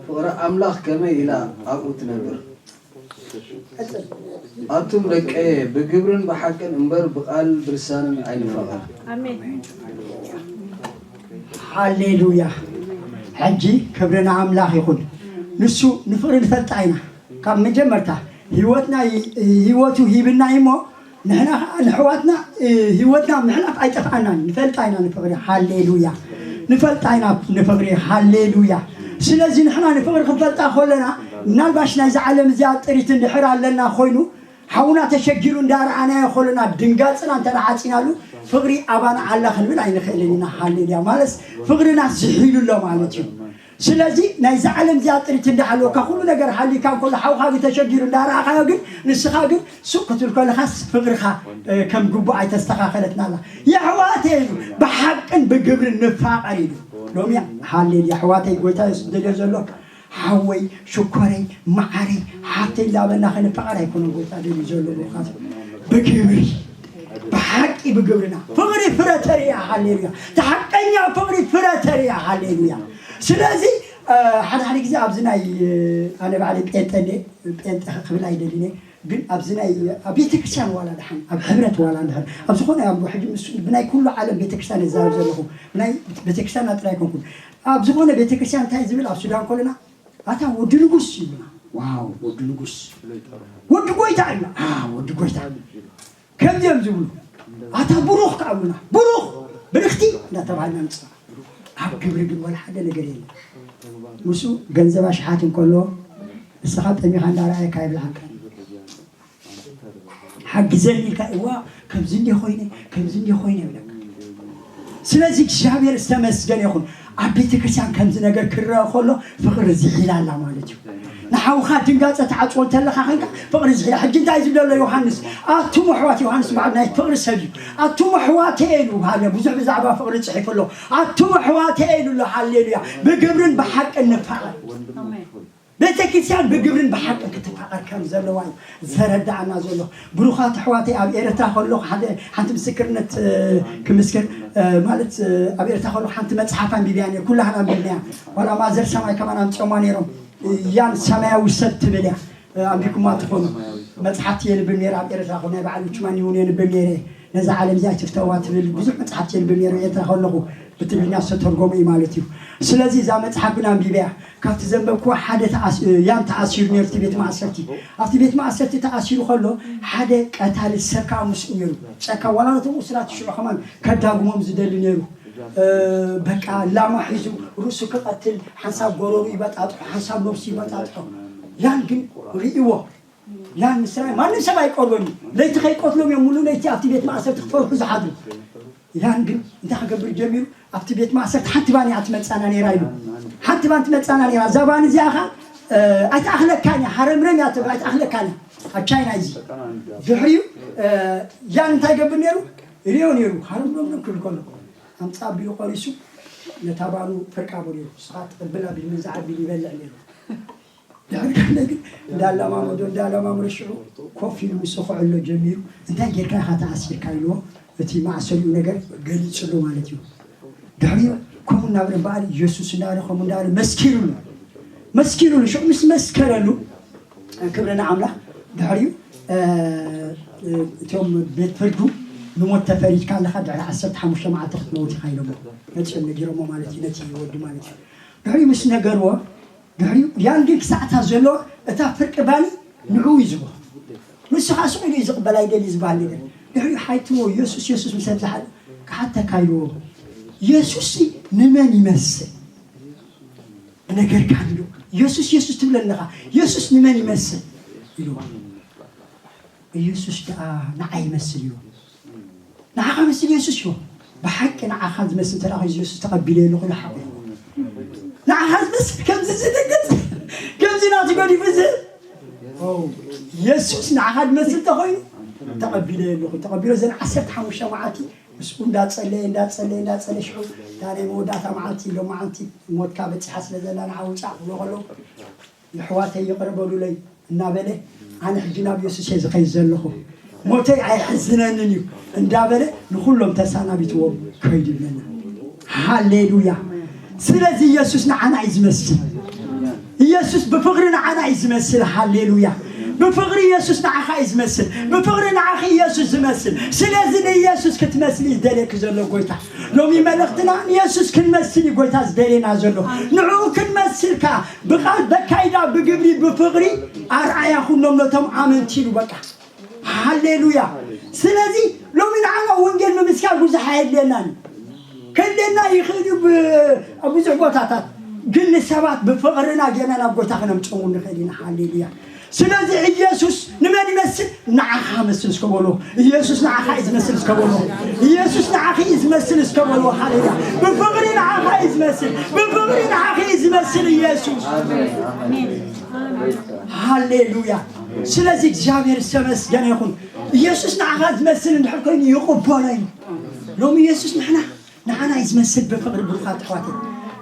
ፍቕሪ ኣምላኽ ከመይ ኢላ ኣብኡ ትነብር? ኣቱም ደቀየ፣ ብግብርን ብሓቅን እምበር ብቓል ብልሳንን ኣይንፋቐር። ኣሜን። ሃሌሉያ። ሕጂ ክብሪ ንኣምላኽ ይኹን። ንሱ ንፍቕሪ ንፈልጣ ኢና። ካብ መጀመርታ ህይወትና ይ-፣ ህይወቱ ሂብና እዩ እሞ፣ ንሕና ኸዓ ንሕዋትና፣ እ፣ ህይወትና ምሕላፍ ኣይጠፍኣናን። ንፈልጣ ኢና ንፍቕሪ። ሃሌሉያ። ንፈልጣ ኢና ንፍቕሪ። ሃሌሉያ። ስለዚ ንሕና ንፍቕሪ ክንፈልጣ ከለና፣ ምናልባሽ ናይዛ ዓለም እዚኣ ጥሪት እንድሕር ኣለና ኮይኑ፣ ሓውና ተሸጊሩ እንዳረኣናዮ ከለና፣ ድንጋጽና እንተ ደኣ ዓጺናሉ፣ ፍቕሪ ኣባና ኣላ ክንብል ኣይንኽእልን ኢና። ሃሌሉያ። ማለትስ ፍቕርና ዝሒሉ ኣሎ ማለት እዩ። ስለዚ ናይዛ ዓለም እዚኣ ጥሪት እንዳሃለወካ፣ ኩሉ ነገር ሃልዩካ እንከሎ፣ ሓውኻ ግን ተሸጊሩ እንዳረኣኻዮ ግን፣ ንስኻ ግን ሱቕ ክትብል ከለኻስ ፍቕርኻ፣ እ፣ ከም ግቡእ ኣይተስተኻኸለትናላ። የሕዋተይ ኢሉ፣ ብሓቅን ብግብርን ንፋቐር ኢሉ። ሎሚ፣ ሃሌሉያ፣ ኣሕዋተይ፣ ጎይታ የሱስ ደልዮ ዘሎ፣ ሓወይ፣ ሽኮረይ፣ መዓረይ፣ ሓብተይ እንዳበልና ክንፋቐር ኣይኮነን ጎይታ ደልዩ ዘሎ ብኻት። ብግብሪ፣ ብሓቂ ብግብርና። ፍቕሪ ፍረ ተርእያ፣ ሃሌሉያ። እቲ ሓቀኛ ፍቕሪ ፍረ ተርእያ፣ ሃሌሉያ። ስለዚ፣ እ፣ ሓደ ሓደ ግዜ ኣብዚ ናይ፣ እ፣ ኣነ ባዕለይ ጴንጠ እንደ-፣ ጴንጠ ክብል ኣይደልን እየ። ግን ኣብዚ ናይ ኣብ ቤተክርስትያን ዋላ ድሓን ኣብ ሕብረት ዋላ እንድሕር ኣብ ዝኾነ ኣብ ሕጂ ምስ ብናይ ኩሉ ዓለም ቤተክርስትያን ይዛረብ ዘለኹ፣ ብናይ ቤተክርስትያንና ጥራይ ኣይኮንኩን። ኣብ ዝኾነ ቤተክርስትያን እንታይ ዝብል ኣብ ሱዳን ከለና፣ ኣታ ወዲ ንጉስ ይብሉና። ዋው ወዲ ንጉስ፣ ወዲ ጎይታ ይብሉና። አ ወዲ ጎይታ ከምዚኦም ዝብሉ፣ ኣታ ብሩኽ ከኣሉና፣ ብሩኽ ብርኽቲ እንዳተባሃልና ንፅዋዕ። ኣብ ግብሪ ግን ወላ ሓደ ነገር የለን። ምስኡ ገንዘብ ኣሽሓት እንከሎ፣ ንስኻ ጠሚኻ እንዳረኣየካ ይብልዓካ። ሓግዘኒ ኢልካ፣ እዋ ከምዚ እንዲ ኮይነ፣ ከምዚ እንዲ ኮይነ ይብለካ። ስለዚ እግዚኣብሔር ዝተመስገነ ይኹን። ኣብ ቤተክርስትያን ከምዚ ነገር ክረአ ከሎ ፍቕሪ ዝሒላ ኣላ ማለት እዩ። ንሓውኻ ድንጋፀ ትዓፅዎ እንተለኻ ኸንካ ፍቕሪ ዝሒላ። ሕጂ እንታይ ዝብሎ ኣሎ ዮሃንስ? ኣቱም ኣሕዋት፣ ዮሃንስ በዓል ናይ ፍቕሪ ሰብ እዩ። ኣቱም ኣሕዋተ ኢሉ ሃለ ብዙሕ ብዛዕባ ፍቕሪ ፅሒፉ ኣሎ። ኣቱም ኣሕዋተ ኢሉ ኣሎ። ሃሌሉያ። ብግብርን ብሓቅን ንፋቐር። ቤተክርስትያን ብግብርን ብሓቅን ክትፋቐር ከም ዘለዋ እዩ ዘረዳኣና ዘሎ። ብሩኻት ኣሕዋተይ፣ ኣብ ኤረትራ ከለኹ ሓደ ሓንቲ ምስክርነት ክምስክር፣ ማለት ኣብ ኤረትራ ከለኹ ሓንቲ መጽሓፍ ኣንቢብያ ነይረ። ኩላህና ኣንቢብናያ። ዋላ ማዘር ሰማይ ከማን ኣምጽኦማ ነይሮም። ያን ሰማያዊ ሰብ ትብል እያ። ኣንቢብኩማ ትኾኑ። መጽሓፍቲ የንብብ ነይረ ኣብ ኤረትራ ከለኹ፣ ናይ በዓል ኡችማኒ እውን የንብብ ነይረ። ነዛ ዓለም እዚኣ ኣይትፍተዋ ትብል ብዙሕ መጽሓፍቲ የንብብ ነይረ ኤረትራ ከለኹ። ብትግርኛ ዝተተርጎመ እዩ ማለት እዩ። ስለዚ እዛ መጽሓፍ ግን ኣንቢበያ። ካብቲ ዘንበብኩዋ ሓደ ተኣስ-፣ ያን ተኣሲሩ ነይሩ እቲ ቤት ማእሰርቲ። ኣብቲ ቤት ማእሰርቲ ተኣሲሩ ከሎ ሓደ ቀታሊ ሰብ ከኣ ምስኡ ነይሩ። ጨካ ዋላ ነቶም እሱራት ሽዑ ከማን ከዳጉሞም ዝደሊ ነይሩ። እ፣ በቃ ላማ ሒዙ ርእሱ ክቐትል፣ ሓንሳብ ጎረሩ ይበጣጥሖ፣ ሓንሳብ ነብሱ ይበጣጥሖ። ያን ግን ርእይዎ። ያን ምስራይ ማንም ሰብ ኣይቀርቦም እዩ። ለይቲ ከይቀትሎም እዮም ሙሉ ለይቲ ኣብቲ ቤት ማእሰርቲ ክፈርሑ ዝሓድሩ። ያን ግን እንታይ ክገብር ጀሚሩ? ኣብቲ ቤት ማእሰርቲ ሓንቲ ባን እያ ትመጻና ነይራ ኢሉ። ሓንቲ ባን ትመጻና ነይራ። እዛ ባን እዚኣ ኸ፣ እ፣ ኣይትኣኽለካን እያ፣ ሃረምረም እያ ትብል፣ ኣይትኣኽለካን እያ። ኣብ ቻይና እዩ እዚ። ድሕሪኡ፣ እ፣ ያን እንታይ ገብር ነይሩ? ይሪኦ ነይሩ። ሃረምረም ክብል ከሎ፣ ኣምጻ ኣቢሉ ቆሪሱ ነታ ባኑ ፍርቃ በሉ። ንስኻ ትቕብል ኣቢሉ፣ ንዛ ኣቢሉ ይበልዕ ነይሩ። ድሕሪ ገለ ግን እንዳለማመዶ፣ እንዳለማመዶ ሽዑ ኮፍ ኢሉ ምስ ኹዕሎ ጀሚሩ፣ "እንታይ ጌርካ ኢኻ ተኣሲርካ?" ኢልዎ። እቲ ማእሰሪኡ ነገር ገሊጹሉ ማለት እዩ። ድሕሪኡ ከምኡ እናበለ በዓል ኢየሱስ እናበለ ከምኡ እናበለ መስኪሩሉ። መስኪሩሉ። ሽዑ ምስ መስከረሉ፣ ክብሪ ንኣምላኽ። ድሕሪኡ፣ እ፣ እ፣ እቶም ቤት ፍርዱ፣ "ንሞት ተፈሪድካ ኣለኻ፣ ድሕሪ ዓሰርተ ሓሙሽተ መዓልቲ ክትመውት ኢኻ" ኢሎሞ። መጺኦም ነጊሮሞ ማለት እዩ፣ ነቲ ወዲ ማለት እዩ። ድሕሪኡ ምስ ነገርዎ፣ ድሕሪኡ ያን ግን ክሳዕ እታ ዘለዋ እታ ፍርቂ ባኒ ንዕኡ እዩ ዝህቦ። ንሱ ኸዓ ስቕ ኢሉ እዩ ዝቕበል፣ ኣይደሊ ዝበሃል ነገር። ድሕሪኡ ሓይትዎ የሱስ፣ የሱስ ምስ ኣብዝሓሉ፣ "ክሓተካ" ኢልዎ። "የሱስሲ ንመን ይመስል?" ነገር ካን ኢሉ፣ "የሱስ፣ የሱስ ትብል ኣለኻ፣ የሱስ ንመን ይመስል?" ኢልዎ። "ኢየሱስ ደኣ ንዓይ ይመስል እዩ። ንዓኻ መስል ኢየሱስ እዩ። ብሓቂ ንዓኻ ዝመስል እንተ ደኣ ኮይኑ ኢየሱስ ተቐቢለ ኣለኹ ኢሉ ሓቑፉ። ንዓኻ ዝመስል ከምዚ ዝድግጽ፣ ከምዚ ናቱ ገዲፉ እዚ፣ ኦ፣ ኢየሱስ ንዓኻ ዝመስል እንተ ኮይኑ ተቐቢለ ኣለኹ። ተቐቢሎ ዘን ዓሰርተ ሓሙሽተ መዓልቲ ምስኡ እንዳጸለየ፣ እንዳጸለየ፣ እንዳጸለየ ሽዑ እታ ናይ መወዳእታ መዓልቲ ሎማዓንቲ ሞትካ በጺሓ ስለ ዘላ ንዓ ውጻእ ክብሎ ከሎ የሕዋተይ ይቕረ በሉለይ እናበለ፣ ኣነ ሕጂ ናብ የሱስ እየ ዝኸይድ ዘለኹ፣ ሞተይ ኣይሕዝነንን እዩ እንዳበለ ንኹሎም ተሰናቢትዎም ከይዱ ይብለና። ሃሌሉያ። ስለዚ ኢየሱስ ንዓና እዩ ዝመስል። ኢየሱስ ብፍቕሪ ንዓና እዩ ዝመስል። ሃሌሉያ። ብፍቕሪ ኢየሱስ ንዓኻ እዩ ዝመስል። ብፍቕሪ ንዓኺ ኢየሱስ ዝመስል። ስለዚ ንኢየሱስ ክትመስሊ እዩ ዝደልየኪ ዘሎ ጎይታ። ሎሚ መልእኽትና ንየሱስ ክንመስል እዩ ጎይታ ዝደልየና ዘሎ። ንዕኡ ክንመስል ከኣ ብቓል፣ በካይዳ፣ ብግብሪ፣ ብፍቕሪ ኣርኣያ ኩኖም ነቶም ኣመንቲ ኢሉ በቃ። ሃሌሉያ። ስለዚ ሎሚ ንዓና ወንጌል ምምስካር ብዙሕ ኣየድልየናን እዩ። ከድልየና ይኽእል እዩ ብ-፣ ኣብ ብዙሕ ቦታታት። ግን ንሰባት ብፍቕርና ጌና ናብ ጎይታ ክነምጽኦም ንኽእል ኢና። ሃሌሉያ። ስለዚ ኢየሱስ ንመን ይመስል? ንዓኻ መስል እስከ በሎ። ኢየሱስ ንዓኻ እዩ ዝመስል እስከ በሎ። ኢየሱስ ንዓኺ እዩ ዝመስል እስከ በሎ። ሃሌሉያ። ብፍቕሪ ንዓኻ እዩ ዝመስል። ብፍቕሪ ንዓኺ እዩ ዝመስል ኢየሱስ። ሃሌሉያ። ስለዚ እግዚኣብሔር ዝተመስገነ ይኹን። ኢየሱስ ንዓኻ ዝመስል እንድሕር ኮይኑ ይቕበሎ እዩ። ሎሚ ኢየሱስ ንሕና ንዓና እዩ ዝመስል ብፍቕሪ ብሩኻት ኣሕዋተይ።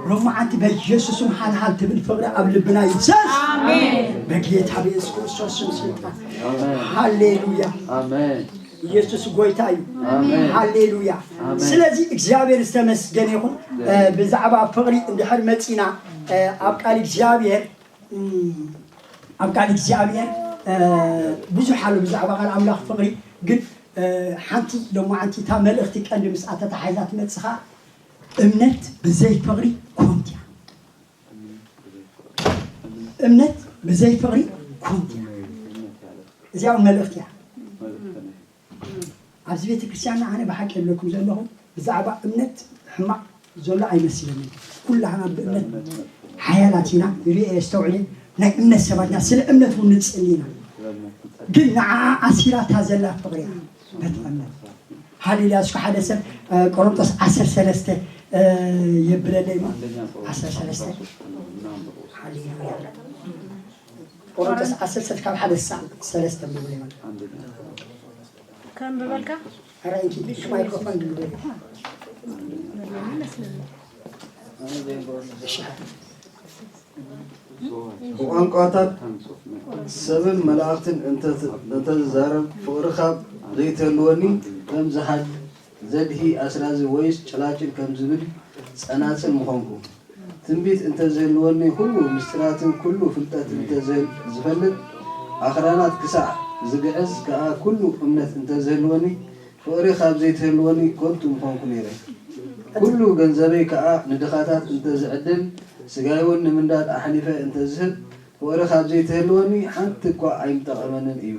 ሎማዓንቲ በኢየሱስም ሃልሃል ትብል ፍቕሪ ኣብ ልብና ይፍሰስ። ኣሜን። በጌታ በኢየሱስ ክርስቶስ ስም ስልጣን። ኣሜን። ሃሌሉያ። ኣሜን። ኢየሱስ ጎይታ እዩ። ኣሜን። ሃሌሉያ። ኣሜን። ስለዚ እግዚኣብሔር ዝተመስገነ ይኹን። እ፣ ብዛዕባ ፍቕሪ እንድሕር መጺና፣ እ፣ ኣብ ቃል እግዚኣብሔር፣ እም፣ ኣብ ቃል እግዚኣብሔር ብዙሕ ኣሎ ብዛዕባ ቃል ኣምላኽ ፍቕሪ። ግን ሓንቲ ሎማዓንቲ እታ መልእኽቲ ቀንዲ ምስኣ ተታሓሒዛ ትመጽኻ፣ እምነት ብዘይ ፍቕሪ ኮንት እያ። እምነት ብዘይ ፍቕሪ ኮንት እያ። እዚኣ እውን መልእኽቲ እያ። ኣብዚ ቤተ ክርስቲያንና ኣነ ብሓቂ የብለኩም ዘለኹ፣ ብዛዕባ እምነት ሕማቕ ዘሎ ኣይመስለንን። ኩላህና ብእምነት ሓያላት ኢና። ይርኤ የስተውዕል፣ ናይ እምነት ሰባት ኢና። ስለ እምነት እውን ንጽሊ ኢና። ግን ንዓኣ ኣሲራታ ዘላ ፍቕሪ እያ። በቲ እምነት። ሃሌሉያ። እስኪ ሓደ ሰብ ቆሮንቶስ ዓሰርተ ሰለስተ የብለለይ። ዓሰርተ ሰለስተ። ሃሌሉያ። ቆሮንቶስ ዓሰርተ ካብ ሓደ ሳዕ ሰለስተ ብለይ። ከም ብበልካ ኣረ እንኪ ማይክሮፎን ግልበል። ብቋንቋታት ሰብን መላእኽትን እንተዝዛረብ፣ ፍቕሪ ካብ ዘይትህልወኒ፣ ከም ዝሓል ዘድሂ ኣስራዚ ወይስ ጭላጭል ከም ዝብል ጸናጽል ምኾንኩ። ትንቢት እንተዝህልወኒ፣ ኩሉ ምስጢራትን ኩሉ ፍልጠት እንተዝፈልጥ፣ ኣኽራናት ክሳዕ ዝግዕዝ ከኣ ኩሉ እምነት እንተዝህልወኒ፣ ፍቕሪ ካብ ዘይትህልወኒ ከንቱ ምኾንኩ ነይረ። ኩሉ ገንዘበይ ከኣ ንድኻታት እንተ ዝዕድል፣ ስጋይውን ንምንዳድ ኣሕሊፈ እንተ ዝህብ፣ ፍቕሪ ካብ ዘይትህልወኒ ሓንቲ እኳ ኣይምጠቐመንን እዩ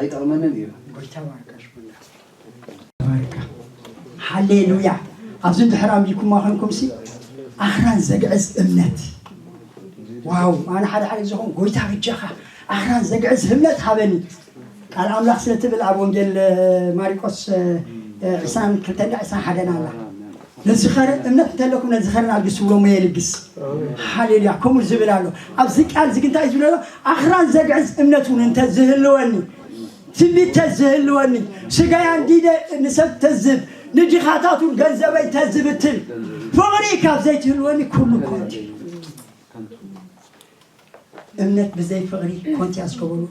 ኣይጠቕመንን እዩ። ባርካ። ሃሌሉያ። ኣብዚ እንድሕር ኣንቢብኩማ ኮንኩምሲ ኣኽራን ዘግዕዝ እምነት። ዋው ኣነ ሓደ ሓደ ግዜ ኾን ጎይታ ብጃኻ ኣኽራን ዘግዕዝ እምነት ሃበኒ። ቃል ኣምላኽ ስለ ትብል ኣብ ወንጌል ማሪቆስ ዕስራን ክልተን ዕስራን ሓደን ኣላ። ነዚ ኸረን እምነት እንተለኩም ነዚ ኸረን ኣልግስ ብሎ እሞ የልግስ። ሃሌሉያ። ከምኡ ዝብል ኣሎ ኣብዚ ቃል እዚ ግንታይ ዝብሎ ኣሎ? ኣኽራን ዘግዕዝ እምነት እውን እንተዝህልወኒ ትንቢት ተዝህልወኒ ስጋይ ኣንዲደ ንሰብ ተዝብ ንድኻታት እውን ገንዘበይ ተዝብትን ፍቕሪ ካብ ዘይትህልወኒ ኩሉ ኮንት እዩ። እምነት ብዘይ ፍቕሪ ኮንት እያ እስከ በሉ።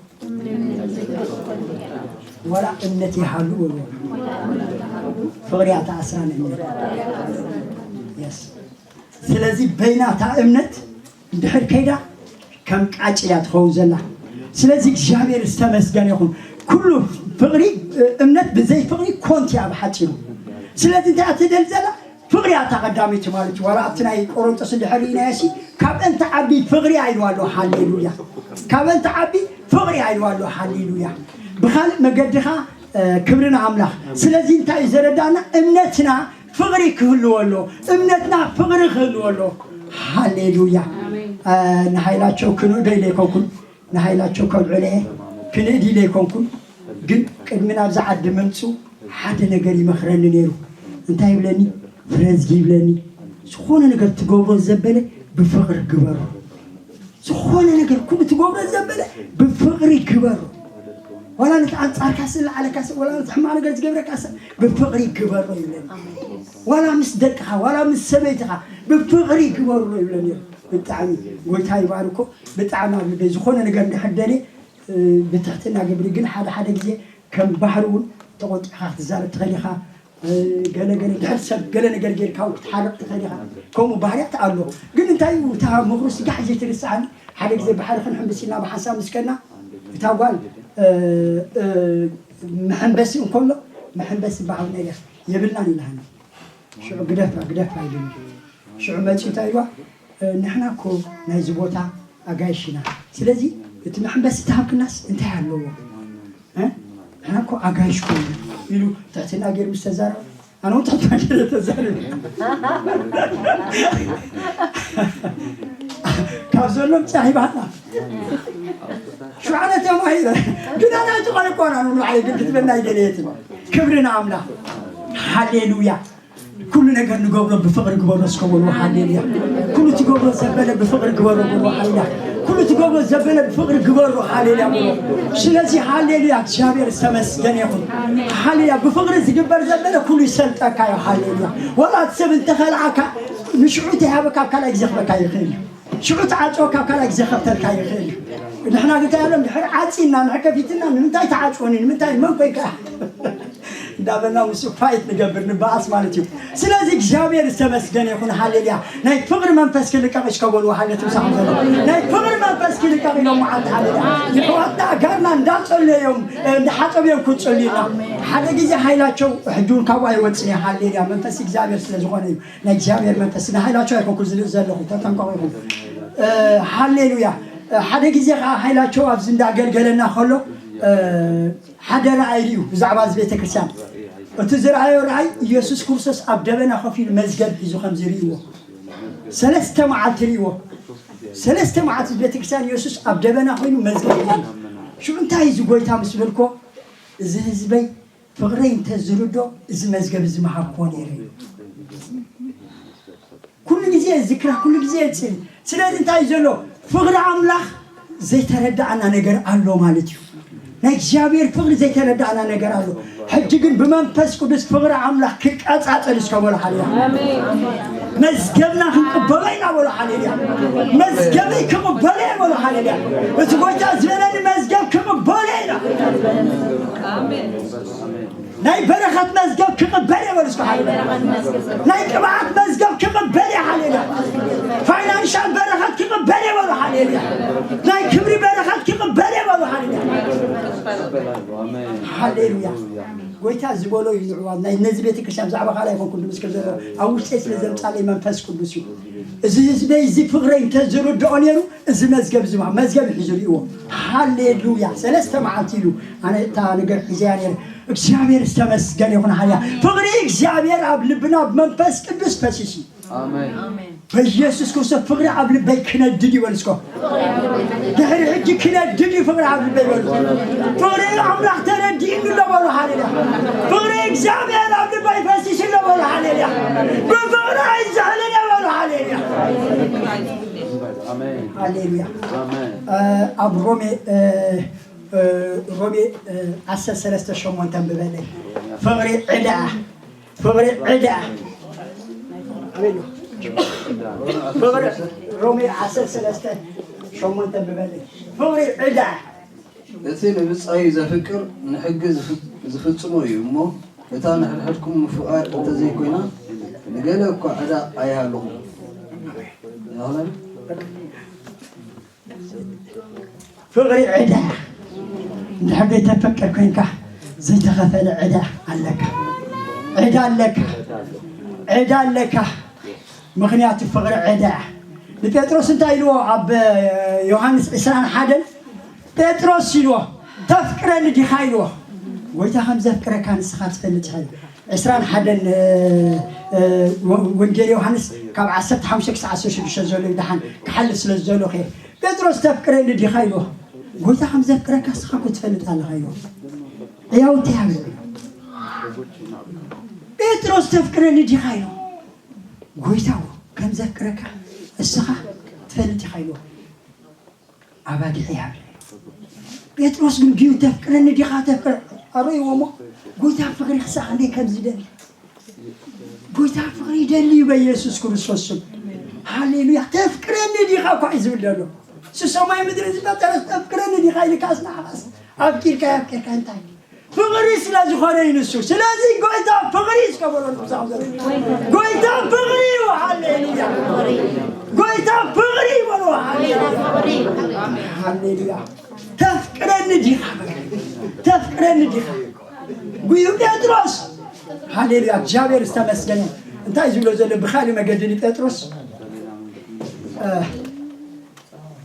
ዋላ እምነት ይሃሉ በሉ። ፍቕሪ እያ ተኣስራ ንእምነት። ስለዚ በይናታ እምነት እንድሕር ከይዳ ከም ቃጭል እያ ትኸውን ዘላ። ስለዚ እግዚኣብሔር ዝተመስገነ ይኹን። ኩሉ ፍቕሪ እምነት ብዘይ ፍቕሪ ኮንት እያ ብሓፂሩ። ስለዚ እንታይ እያ ትደሊ ዘላ? ፍቕሪ እያ እታ ቀዳመይቲ ማለት እዩ። ዋላ ኣብቲ ናይ ቆሮንጦስ እንድሕር ርኢናዮ ሲ ካብ እንተ ዓቢ ፍቕሪ እያ ኢልዋ ኣሎ። ሃሌሉያ። ካብ እንተ ዓቢ ፍቕሪ እያ ኢልዋ ኣሎ። ሃሌሉያ። ብኻልእ መገዲ ኸዓ ክብሪ ንኣምላኽ። ስለዚ እንታይ እዩ ዘረዳእና? እምነትና ፍቕሪ ክህልዎ ኣሎ። እምነትና ፍቕሪ ክህልዎ ኣሎ። ሃሌሉያ። ንሃይላቸው ክንእዶ ኢለ ኣይኮንኩን፣ ንሃይላቸው ከብዕሎ እየ ክንእድ ኢለ ኣይኮንኩን፣ ግን ቅድሚ ናብዚ ዓዲ ምምፅኡ ሓደ ነገር ይመኽረኒ ነይሩ። እንታይ ይብለኒ? ፍረዝጊ ይብለኒ። ዝኾነ ነገር ትገብሮ ዘበለ ብፍቕሪ ግበሮ። ዝኾነ ነገር ኩሉ ትገብሮ ዘበለ ብፍቕሪ ግበሮ። ዋላ ነቲ ኣንጻርካ ስለ ዓለካ ሰብ ዋላ ነቲ ሕማቕ ነገር ዝገብረካ ሰብ ብፍቕሪ ግበሮ ይብለኒ። ዋላ ምስ ደቅኻ ዋላ ምስ ሰበይትኻ ብፍቕሪ ግበሮ ይብለኒ። ብጣዕሚ ጎይታ ይባርኮ። ብጣዕሚ ኣብ ልበይ ዝኾነ ነገር እንድሕር ደልየ ብትሕትና ግብሪ ግን ሓደ ሓደ ግዜ ከም ባህሪ እውን ተቆጢዕካ ክትዛረብ ትኽእል ኢኻ። ገለ ገለ ድሕር ሰብ ገለ ነገር ጌርካ እውን ክትሓርቕ ትኽእል ኢኻ። ከምኡ ባህርያት ኣሎ። ግን እንታይ እዩ እታ ምኽሩ ስጋሕ ዘይትርስዓኒ ሓደ ግዜ ባሕሪ ክንሕምብስ ኢልና ብሓንሳብ ምስ ከድና እታ ጓል መሐንበሲ እንከሎ መሐንበሲ በሃልና ኢለ የብልናን ኢላሃኒ። ሽዑ ግደፋ ግደፋ ኢሉኒ። ሽዑ መፂኡ እንታይ ኢልዋ? ንሕና እኮ ናይዚ ቦታ ኣጋይሽ ኢና። ስለዚ እቲ መሐንበሲ ተሃብክናስ እንታይ ኣለዎ? ንሕና እኮ ኣጋይሽ እኮ ኢና ኢሉ ትሕትና ገይሩ ምስ ተዛረበ ኣነ እውን ትሕትና ገይረ ተዛሪበ። ካብ ዘሎ ምፃ ሂባና ሽዓነ ተማሂረ ግን ኣነ ኣይትኾነ እኮ ኣነ ንባዕለይ ግን ክትበና ኣይደለየትን። ክብሪ ንኣምላኽ። ሃሌሉያ። ኩሉ ነገር ንገብሮ ብፍቕሪ ግበሮ እስከ በሉ። ሃሌሉያ። ኩሉ ትገብሮ ዘበለ ብፍቕሪ ግበሮ በሉ። ሃሌሉያ። ኩሉ ትገብሮ ዘበለ ብፍቕሪ ግበሮ። ሃሌሉያ በሉ። ስለዚ ሃሌሉያ እግዚኣብሔር ዝተመስገነ ይኹን። ሃሌሉያ። ብፍቕሪ ዝግበር ዘበለ ኩሉ ይሰልጠካ እዩ። ሃሌሉያ። ወላ እቲ ሰብ እንተኸልኣካ ንሽዑ ተይሃበካ ኣብ ካልኣይ ግዜ ክበካ ይኽእል እዩ። ሽዑ ተዓጨወካ ኣብ ካልኣይ ግዜ ከፍተልካ ይኽእል እዩ። ንሕና እንታይ ኣሎ ድሕር ዓፂና ንሕር ከፊትና ንምንታይ ተዓጭወኒ ንምንታይ መን ኮይካ እንዳበልና ምስ ፋይት ንገብር ንበኣስ ማለት እዩ። ስለዚ እግዚኣብሔር ዝተመስገነ ይኹን። ሃሌሉያ። ናይ ፍቕሪ መንፈስ ክልቀቕ እስከ በሉ። ሃሌ ትብሳኹም ዘሎ ናይ ፍቕሪ መንፈስ ክልቀቕ ኢሎም መዓልቲ። ሃሌሉያ። የሕዋትና ኣጋርና እንዳጸለዮም እንዳሓጠብዮም ክጽልዩና ሓደ ግዜ ሃይላቸው ሕጂ እውን ካብኡ ኣይወፅን እየ። ሃሌሉያ። መንፈስ እግዚኣብሔር ስለ ዝኾነ እዩ። ናይ እግዚኣብሔር መንፈስ ንሃይላቸው ኣይኮንኩ ዝልእ ዘለኹ ተጠንቀቑ ኢኹም። ሃሌሉያ። ሓደ ግዜ ከዓ ሃይላቸው ኣብዚ እንዳገልገለና ከሎ ሓደ ራእይ እዩ ብዛዕባ እዚ ቤተክርስትያን። እቲ ዝረኣዮ ራእይ ኢየሱስ ክርስቶስ ኣብ ደበና ኮፍ ኢሉ መዝገብ ሒዙ ከም ዝርእይዎ ሰለስተ መዓልቲ ርእይዎ። ሰለስተ መዓልቲ ቤተክርስትያን ኢየሱስ ኣብ ደበና ኮይኑ መዝገብ ሒዙ። ሽዑ እንታይ እዚ ጎይታ ምስ በልኮ እዚ ህዝበይ ፍቕረይ እንተ ዝርዶ እዚ መዝገብ እዚ መሃብክዎ ነይረ እዩ። ኩሉ ግዜ ዝክራ ኩሉ ግዜ የፅል። ስለዚ እንታይ ዘሎ ፍቕሪ ኣምላኽ ዘይተረዳእና ነገር ኣሎ ማለት እዩ። ናይ እግዚኣብሔር ፍቕሪ ዘይተረዳእና ነገር ኣሎ። ሕጂ ግን ብመንፈስ ቅዱስ ፍቕሪ ኣምላኽ ክቀጻጸል እስከ በሎ። ሃሌሉያ። መዝገብና ክንቅበሎ ኢና በሎ። ሃሌሉያ። መዝገብይ ክቕበሎ እየ በሎ። ሃሌሉያ። እቲ ጎይታ ዝበለኒ መዝገብ ክቕበሎ ኢና። ናይ በረኸት መዝገብ ክቕበል እየ በሉ እስከ። ናይ ቅብኣት መዝገብ ክቕበል እየ። ሃሌሉያ። ፋይናንሻል በረኸት ክቕበል እየ በሉ። ሃሌሉያ። ናይ ክብሪ በረኸት ክቕበል እየ በሉ። ሃሌሉያ። ሃሌሉያ። ጎይታ ዝበሎ እዩ ንዕዋ ናይ ነዚ ቤተክርስትያን ብዛዕባ ካልእ ኣይኮንኩን ድምስክር ዘሎ ኣብ ውሽጠይ ስለ ዘምጻለይ መንፈስ ቅዱስ እዩ። እዚ ህዝበይ እዚ ፍቕረይ እንተዝርድኦ ነይሩ እዚ መዝገብ እዚ መዝገብ እዩ ዝርእዎ። ሃሌሉያ። ሰለስተ መዓልቲ ኢሉ ኣነ እታ ነገር ሒዘያ ነይረ። እግዚኣብሔር ዝተመስገነ ይኹን። ሃያ ፍቕሪ እግዚኣብሔር ኣብ ልብና ብመንፈስ ቅዱስ ፈሲሱ በኢየሱስ ክርስቶስ ፍቕሪ ኣብ ልበይ ክነድድ ይበል እስኮ። ድሕሪ ሕጂ ክነድድ እዩ ፍቕሪ ኣብ ልበይ በሉ። ፍቕሪ ኣምላኽ ተረዲእኒ ኣሎ በሉ። ሃሌሉያ። ፍቕሪ እግዚኣብሔር ኣብ ልበይ ፈሲሱ ኣሎ በሉ። ሃሌሉያ። ብፍቕሪ ኣይዝሕልን እየ በሉ። ሃሌሉያ። ሃሌሉያ። ኣብ ሮሜ ሮሜ ዓሰርተ ሰለስተ ሸሞንተ ንብበለይ። ፍቕሪ ዕዳ ፍቕሪ ዕዳ ፍቕሪ ሮሜ ዓሰርተ ሰለስተ ሸሞንተ ንብበለይ። ፍቕሪ ዕዳ እቲ ንብጻዩ ዘፍቅር ንሕጊ ዝፍጽሞ እዩ እሞ እታ ንሕድሕድኩም ምፍቓር እንተዘይኮይና ንገለ እኳ ዕዳ ኣይሃልኹም። ፍቕሪ ዕዳ እንድሕር ዘይተፈቅር ኮይንካ ዘይተኸፈለ ዕዳ ኣለካ። ዕዳ ኣለካ። ዕዳ ኣለካ። ምኽንያቱ ፍቕሪ ዕዳ እያ። ንጴጥሮስ እንታይ ኢልዎ ኣብ ዮሃንስ ዕስራን ሓደን ጴጥሮስ ኢልዎ ተፍቅረኒ ዲኻ ኢልዎ። ጎይታ ከም ዘፍቅረካ ንስኻ ትፈልጥ ኢኻ ኢልዎ። ዕስራን ሓደን ወንጌል ዮሃንስ ካብ ዓሰርተ ሓሙሽተ ክሳብ ዓሰርተ ሽዱሽተ ዘሎ እዩ። ደሓን ክሓልፍ ስለ ዝደለኹ እየ። ጴጥሮስ ተፍቅረኒ ዲኻ ኢልዎ። ጎይታ ከም ዘፍቅረካ እስኻ እኮ ትፈልጥ ኣለኻ ኢልዎ። ሕያውቲ ሃበኒ። ጴጥሮስ ተፍቅረኒ ዲኻ ኢልዎ። ጎይታ ከም ዘፍቅረካ እስኻ ትፈልጥ ኢኻ ኢልዎ። ኣባጊዕ ይሃብኒ። ጴጥሮስ ግን ድዩ ተፍቅረኒ ዲኻ ተፍቅረ ኣረይዎ እሞ ጎይታ ፍቕሪ ክሳዕ ክንደይ ከም ዝደሊ ጎይታ ፍቕሪ ይደሊ እዩ በኢየሱስ ክርስቶስ ስም። ሃሌሉያ። ተፍቅረኒ ዲኻ እኳ እዩ ዝብል ዘሎ። እሱ ሰማይ ምድሪ ዝፈጠረ ተፍቅረኒ ዲኻ ኢልካስ ንዓኻስ ኣፍቂርካ ኣፍቂርካ እንታይ ፍቕሪ ስለ ዝኾነ እዩ ንሱ። ስለዚ ጎይታ ፍቕሪ እዩ ዝከበሮ ንብዛም ዘሎ ጎይታ ፍቕሪ እዩ። ሃሌሉያ። ጎይታ ፍቕሪ ይበሎ። ሃሌሉያ። ተፍቅረኒ ዲኻ ተፍቅረኒ ዲኻ ጉዩ ጴጥሮስ። ሃሌሉያ። እግዚኣብሔር ዝተመስገነ። እንታይ ዝብሎ ዘሎ ብኻሊ መገዲ ንጴጥሮስ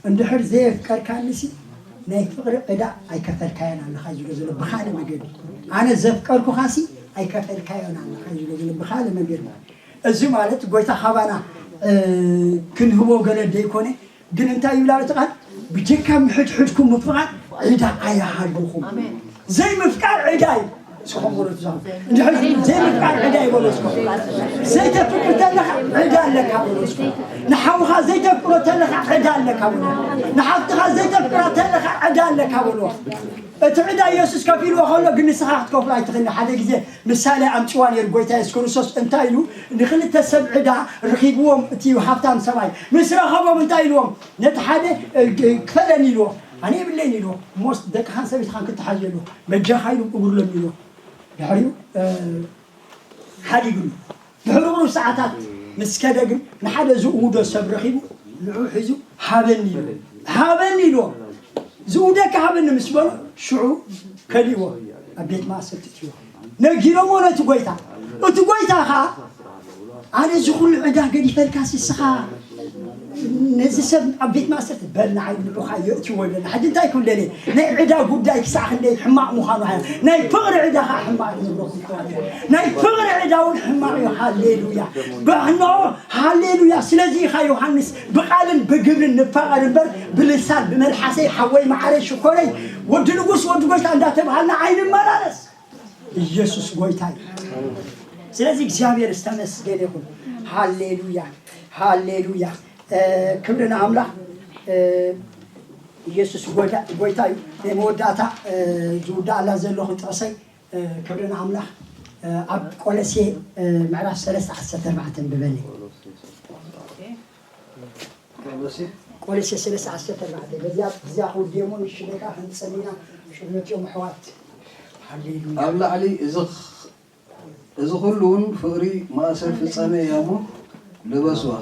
እንድሕር ዘየፍቀርካኒሲ ናይ ፍቕሪ ዕዳ ኣይከፈልካዮን ኣለኻ እዩ ዝብሎ ዘሎ ብኻልእ መገዲ። ኣነ ዘፍቀርኩኻሲ ኣይከፈልካዮን ኣለኻ እዩ ዝብሎ ዘሎ ብኻልእ መገዲ። እዚ ማለት ጎይታ ካባና ክንህቦ ገለ ደይኮነ፣ ግን እንታይ ይብላ እቲ ቃል? ብጀካ ምሕድሕድኩም ምፍቓር ዕዳ ኣይሃልኹም። ዘይምፍቃር ዕዳ እዩ። እስኹም በሉ ትዛረቡ። እንድሕር ዘይምፍቃር ዕዳ እዩ በሉ እስኹም። ዘይተፍቅር ተለኻ ዕዳ ኣለካ በሉ እስኹም። ንሓውኻ ዘይተፍቅሮ ተለኻ ዕዳ ኣለካ በሉ። ንሓፍትኻ ዘይተፍቅራ ተለኻ ዕዳ ኣለካ በሉ። እቲ ዕዳ ኢየሱስ ከፊልዎ ከሎ ግን ንስኻ ክትከፍሎ ኣይትኽእልን። ሓደ ግዜ ምሳሌ ኣምጽዋ ነይሩ ጎይታ የሱስ ክርስቶስ እንታይ ኢሉ ንኽልተ ሰብ ዕዳ ርኺብዎም እቲ ሃብታም ሰብኣይ ምስ ረኸቦም እንታይ ኢልዎም ነቲ ሓደ ክፈለኒ ኢልዎ ኣነ የብለይን ኢልዎ እሞስ ደቅኻን ሰበይትኻን ክትሓዙ የሉ በጃኻ ኢሉ እጉርሎም ኢልዎ ድሕሪኡ ሓዲጉ። ድሕሪ ቁሩብ ሰዓታት ምስ ከደ ግን ንሓደ ዝእውዶ ሰብ ረኺቡ ንዑ ሒዙ ሃበኒ ኢሉ። ሃበኒ ኢልዎ። ዝእውደካ ሃበኒ ምስ በሎ ሽዑ ከሊእዎ ኣብ ቤት ማእሰርቲ እትዎ ነጊሮሞ ነቲ ጎይታ። እቲ ጎይታ ኸዓ ኣነ እዚ ኩሉ ዕዳ ገዲፈልካ ስስኻ ነዚ ሰብ ኣብ ቤት ማእሰርቲ በል ንዓይ ንዑኻ የእትዎ ኣለና። ሕጂ እንታይ ክብለኒ ናይ ዕዳ ጉዳይ ክሳዕ ክንደይ ሕማቕ ምዃኑ ሓያ ናይ ፍቕሪ ዕዳ ኸዓ ሕማቕ እዩ ዝብለኩም ተዋት ናይ ፍቕሪ ዕዳ እውን ሕማቕ እዩ። ሃሌሉያ ብሕኖ ሃሌሉያ። ስለዚ ኢኻ ዮሃንስ ብቓልን ብግብርን ንፋቐር እምበር ብልሳን ብመልሓሰይ ሓወይ መዓረይ ሽኮረይ ወዲ ንጉስ ወዲ ጎይታ እንዳተባሃልና ኣይንመላለስ። ኢየሱስ ጎይታ እዩ። ስለዚህ እግዚኣብሔር ዝተመስገነ ይኹን። ሃሌሉያ ሃሌሉያ። ክብሪ ንኣምላኽ። ኢየሱስ ጎይታ እዩ። ናይ መወዳእታ ዝውዳእላ ዘለኹ ጥቕሰይ ክብሪ ንኣምላኽ። ኣብ ቆለሴ ምዕራፍ ሰለስተ ዓሰርተ ኣርባዕተ ንብበኒ። ቆሎሴ ሰለስተ ዓሰርተ ኣርባዕተ በዚኣ እዚኣ ክውድየሞ ንሽለካ ክንጸሊና ሽነትዮም ኣሕዋት። ሃሌሉያ። ኣብ ላዕሊ እዚ ኽ- እዚ ኩሉ እውን ፍቕሪ ማእሰር ፍጻሜ እያ እሞ ልበስዋ።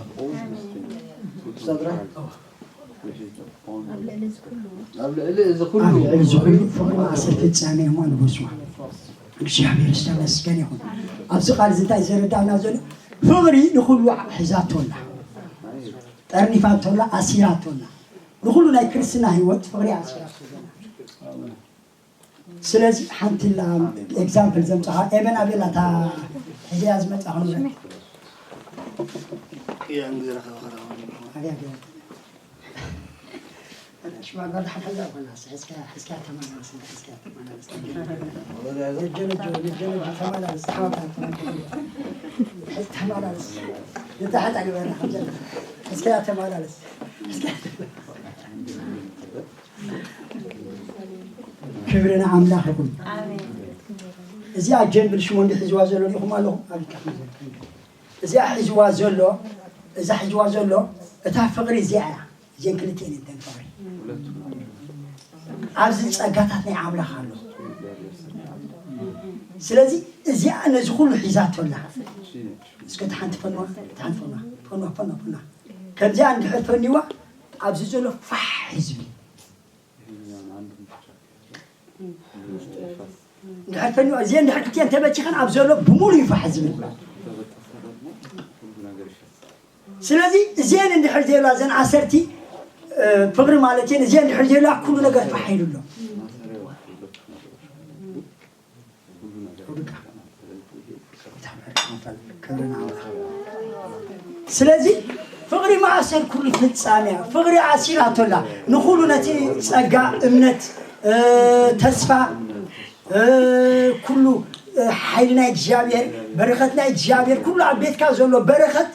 ሳድራ ኣብ ልዕሊ እዚ ኩሉ ኣብ ልዕሊ እዚ ኩሉ ፍቕሪ ማእሰር ፍጻሜ እሞ ልበስዋ። እግዚኣብሔር ዝተመስገነ ይኹን። ኣብዚ ቃል እዚ እንታይ ዘረዳእና ዘሎ ፍቕሪ ንኹሉ ሒዛቶ ኣላ። ጠርኒፋቶላ ኣሲራቶላ ንኹሉ ናይ ክርስትና ህይወት ፍቕሪ ኣሲራቶ ዘላ። ስለዚ ሓንቲ ላ ኤግዛምፕል ዘምጻኻ ኤመን ኣቤላ እታ ሕዚያ ዝመጻ ክንብለ ኣበያ ገይራ ሽማግለ ሓዛ ኮና ሕዝካ ሕዝካ ተማናስ ሕዝካ ተማናስ ነጀነጆ ነጀነጆ ተማናስ ተማናስ ተማናስ ንታሕት ኣግበራ ሕዝካ ተማናስ ክብሪ ንኣምላኽ ይኹን። እዚኣ ጀምብል ሽሞንዲ ሒዝዋ ዘሎ ሪኹም ኣለኹም ኣብካ እዚኣ ሒዝዋ ዘሎ እዛ ሒዝዋ ዘሎ እታ ፍቕሪ እዚኣ እያ። እዚአን ክልቲአን እየን ፍቕሪ። ኣብዚ ጸጋታት ናይ ኣምላኽ ኣሎ። ስለዚ እዚኣ ነዚ ኩሉ ሒዛቶ ኣላ። እስከ ተሓንቲ ፈንዋ ተሓንቲ ፈንዋ ፈንዋ ፈንዋ ፈንዋ ከምዚኣ እንድሕር ፈንዋ ኣብዚ ዘሎ ፋሕ ህዝቢ እንድሕር ፈንዋ እዚአን እንድሕር ክልቲአን ተበቲኸን ኣብ ዘሎ ብምሉእ ይፋሕ ዝብል ስለዚ እዚአን እንድሕር ዘይብላ እዘን ዓሰርተ ፍቕሪ ማለት እየን እዚአን እንድሕር ዘይብላ ኩሉ ነገር ፋሕ ኢሉ ኣሎ። ስለዚ ፍቕሪ ማእሰር ኩሉ ፍጻሜ እያ። ፍቕሪ ኣሲራቶ ኣላ ንኹሉ ነቲ ጸጋ እምነት ተስፋ ኩሉ ሓይሊ ናይ እግዚኣብሔር በረኸት ናይ እግዚኣብሔር ኩሉ ኣብ ቤትካ ዘሎ በረኸት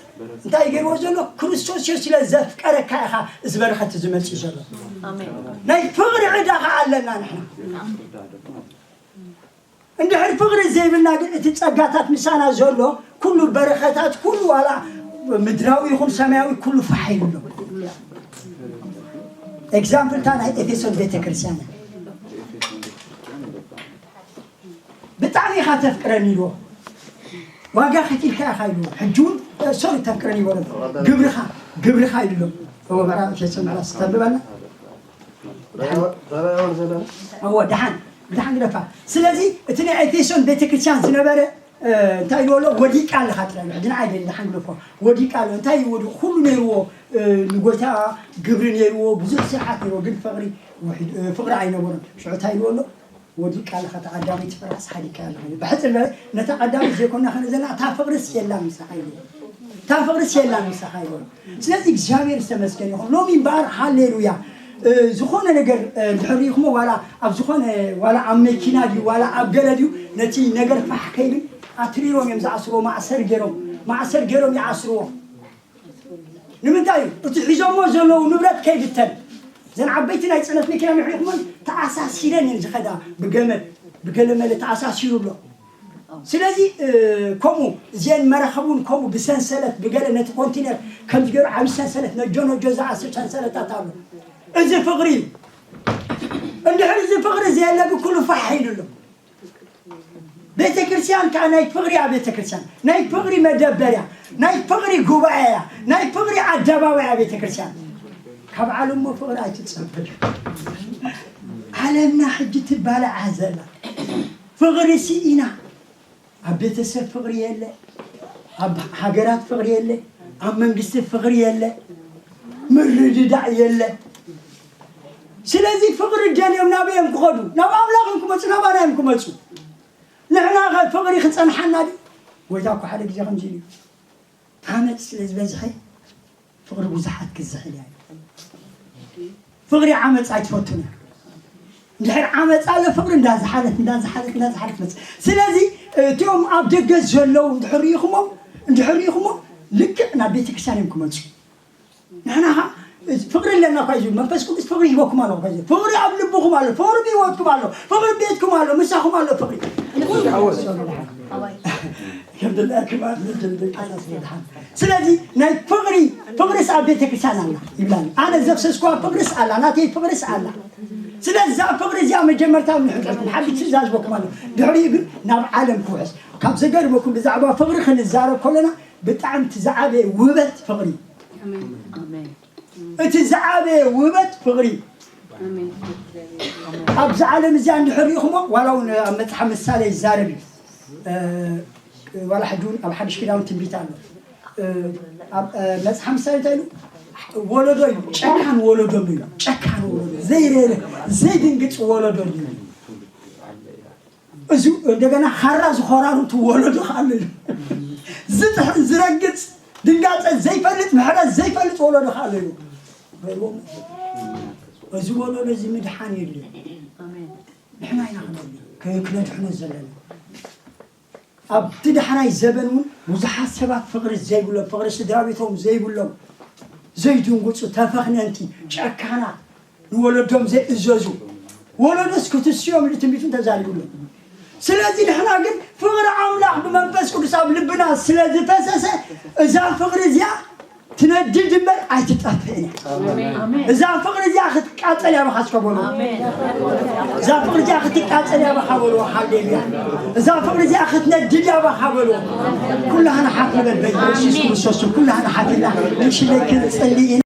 እንታይ ገይርዎ ዘሎ ክርስቶስ ዮ ስለ ዘፍቀረካ ኢኻ እዚ በረኸት ዝመፅእ ዘሎ ናይ ፍቕሪ ዕዳ ኸዓ ኣለና ንሕና እንድሕር ፍቕሪ ዘይብልና ግን እቲ ጸጋታት ምሳና ዘሎ ኩሉ በረኸታት ኩሉ ዋላ ምድራዊ ይኹን ሰማያዊ ኩሉ ፋሕ ኢሉ ኣሎ። ኤግዛምፕል እታ ናይ ኤፌሶን ቤተክርስትያን እያ። ብጣዕሚ ኢኻ ተፍቅረኒ ኢልዎ ዋጋ ከፊልካ ኢኻ ኢልዎ ሕጂ እውን ሶሪ ተፍቅረኒ ይበሎ ግብርኻ ግብርኻ ኢሉ ኣሎ። እወ ምዕራፍ ኤፌሶን ምዕራፍ ስተንብበና እወ ደሓን ብድሓን ግደፋ። ስለዚ እቲ ናይ ኤፌሶን ቤተክርስትያን ዝነበረ እንታይ ኢልዎ ኣሎ ወዲቃ ኣለኻ ጥራይ ሕጂ ንዓይ ደሊ ደሓን ግደፎ ወዲቃ ኣሎ እንታይ ወዲ ኩሉ ነይርዎ ንጎይታ ግብሪ ነይርዎ ብዙሕ ስርሓት ነይርዎ ግን ፍቕሪ ፍቕሪ ኣይነበሮን ሽዑ እንታይ ኢልዎ ኣሎ ወዲቃ ኣለኻ እታ ቀዳመይቲ ፍራስ ሓዲግካያ ኣለኻ ብሕፅር በለ ነታ ቀዳመይቲ ዘይኮና ከነ ዘለና እታ ፍቕርስ የላን ምሳኻ ኢልዎ እታ ፍቕርስ የላን ምሳኻ ኢልዎ ስለዚ እግዚኣብሔር ዝተመስገን ይኹን ሎሚ እምበኣር ሃሌሉያ ዝኾነ ነገር ድሕር ሪኢኹሞ ዋላ ኣብ ዝኾነ ዋላ ኣብ መኪና ድዩ ዋላ ኣብ ገለ ድዩ ነቲ ነገር ፋሕ ከይብል ኣትሪሮም እዮም ዝኣስርዎ ማእሰር ገይሮም ማእሰር ገይሮም ይኣስርዎ ንምንታይ እዩ እቲ ሒዞሞ ዘለዉ ንብረት ከይብተን እዘን ዓበይቲ ናይ ፅዕነት መኪና ምሕሪኹመን ተኣሳሲረን እየን ዝኸዳ ብገመድ ብገለመለ ተኣሳሲሩ ኣሎ ስለዚ ከምኡ እዚአን መራኸቡን ከምኡ ብሰንሰለት ብገለ ነቲ ኮንቲነር ከምዚ ገይሩ ዓብዪ ሰንሰለት ነጆ ነጆ ዝኣስር ሰንሰለታት ኣሎ እዚ ፍቕሪ እዩ እንድሕር እዚ ፍቕሪ ዘየለ ብኩሉ ፋሕ ኢሉ ኣሎ ቤተ ክርስቲያን ከዓ ናይ ፍቕሪ እያ። ቤተ ክርስቲያን ናይ ፍቕሪ መደበር እያ። ናይ ፍቕሪ ጉባኤ እያ። ናይ ፍቕሪ ኣደባባይ እያ ቤተ ክርስቲያን። ካብ ዓለም እሞ ፍቕሪ ኣይትጸበ። ዓለምና ሕጂ ትባላዕ ዘላ ፍቕሪ ስኢና። ኣብ ቤተሰብ ፍቕሪ የለ፣ ኣብ ሃገራት ፍቕሪ የለ፣ ኣብ መንግስቲ ፍቕሪ የለ፣ ምርድዳእ የለ። ስለዚ ፍቕሪ ደልዮም ናበይ እዮም ክኸዱ? ናብ ኣምላኽ እዮም ክመፁ፣ ናባና እዮም ክመፁ። ንሕና ኸ ፍቕሪ ክፀንሓና ድዩ? ጎይታ እኮ ሓደ ግዜ ከምዚ ኢሉ እዩ። ዓመፅ ስለ ዝበዝሐ ፍቕሪ ብዙሓት ክዝሕል እያ። ፍቕሪ ዓመፅ ኣይትፈቱን እያ። እንድሕር ዓመፅ ኣሎ ፍቕሪ እንዳዝሓለት እንዳዝሓለት እንዳዝሓለት መፅ። ስለዚ እቲኦም ኣብ ደገ ዘለዉ እንድሕር ርኢኹሞም እንድሕር ርኢኹሞም ልክዕ ናብ ቤተክርስትያን እዮም ክመፁ። ንሕና ኸ ፍቕሪ ኣለና እኳ እዩ መንፈስ ቅዱስ ፍቕሪ ሂበኩም ኣሎ እኳ እዩ። ፍቕሪ ኣብ ልብኹም ኣሎ፣ ፍቕሪ ብህይወትኩም ኣሎ፣ ፍቕሪ ቤትኩም ኣሎ፣ ምሳኹም ኣሎ ፍቕሪ። ከምድላኩም ኣብ ምድሪ ደቂ ኣንስትዮ ድሓን። ስለዚ ናይ ፍቕሪ ፍቕርስ ኣብ ቤተ ክርስቲያን ኣላ ይብላኒ። ኣነ ዘፍሰስኳ ፍቕርስ ኣላ፣ ናተይ ፍቕርስ ኣላ። ስለዚ እዛ ፍቕሪ እዚኣ መጀመርታ ንሕልቀኩም ሓድሽ ትእዛዝ በኩም ኣሎ። ድሕሪኡ ግን ናብ ዓለም ክውሕስ። ካብ ዘገርመኩም ብዛዕባ ፍቕሪ ክንዛረብ ከለና ብጣዕሚ እቲ ዝዓበየ ውበት ፍቕሪ እዩ። እቲ ዝዓበየ ውበት ፍቕሪ እዩ። ኣብዚ ዓለም እዚኣ እንድሕር ርኢኹሞ ዋላ እውን ኣብ መፅሓፍ ምሳሌ ይዛረብ እዩ። ዋላ ሕጂ እውን ኣብ ሓድሽ ኪዳን ትንቢት ኣሎ። ኣብ መፅሓፍ ምሳሌ እንታይ ኢሉ? ወለዶ እዩ ጨካን ወለዶ እዩ። ጨካን ወለዶ ዘይሬለ ዘይድንግፅ ወለዶ እዩ። እዚ እንደገና ሓራ ዝኾራሩቱ ወለዶ ኣሎ እዩ። ዝጥሕን ዝረግፅ ድንጋፀ ዘይፈልጥ ምሕረት ዘይፈልጥ ወለዶ ኣሎ እዩ። እዚ ወለዶ እዚ ምድሓን የድልዮ። ንሕና ኢና ክነድልዮ ክነድሕኖ ዘለና። ኣብቲ ዳሕራይ ዘበን እውን ብዙሓት ሰባት ፍቕሪ ዘይብሎም፣ ፍቕሪ ስድራ ቤቶም ዘይብሎም፣ ዘይድንጉፁ፣ ተፈኽነንቲ፣ ጨካናት፣ ንወለዶም ዘይእዘዙ ወለዶስ ክትስዮም ኢሉ ትንቢቱን ተዛሪቡሎም። ስለዚ ንሕና ግን ፍቕሪ ኣምላኽ ብመንፈስ ቅዱስ ኣብ ልብና ስለ ዝፈሰሰ እዛ ፍቕሪ እዚኣ ትነድድ እምበር ኣይትጠፍእን እያ። እዛ ፍቕሪ እዚኣ ክትቃጸል እያ በኻ እስከ በሉ። እዛ ፍቕሪ እዚኣ ክትቃጸል እያ በኻ በሉ። ሃሌሉያ። እዛ ፍቕሪ እዚኣ ክትነድድ እያ በኻ በሉ። ኩላህና ሓፍ ንበል በኢየሱስ ክርስቶስ ስም። ኩላህና ሓፍ ኢልና ንሽለይ ክንጽሊ ኢና።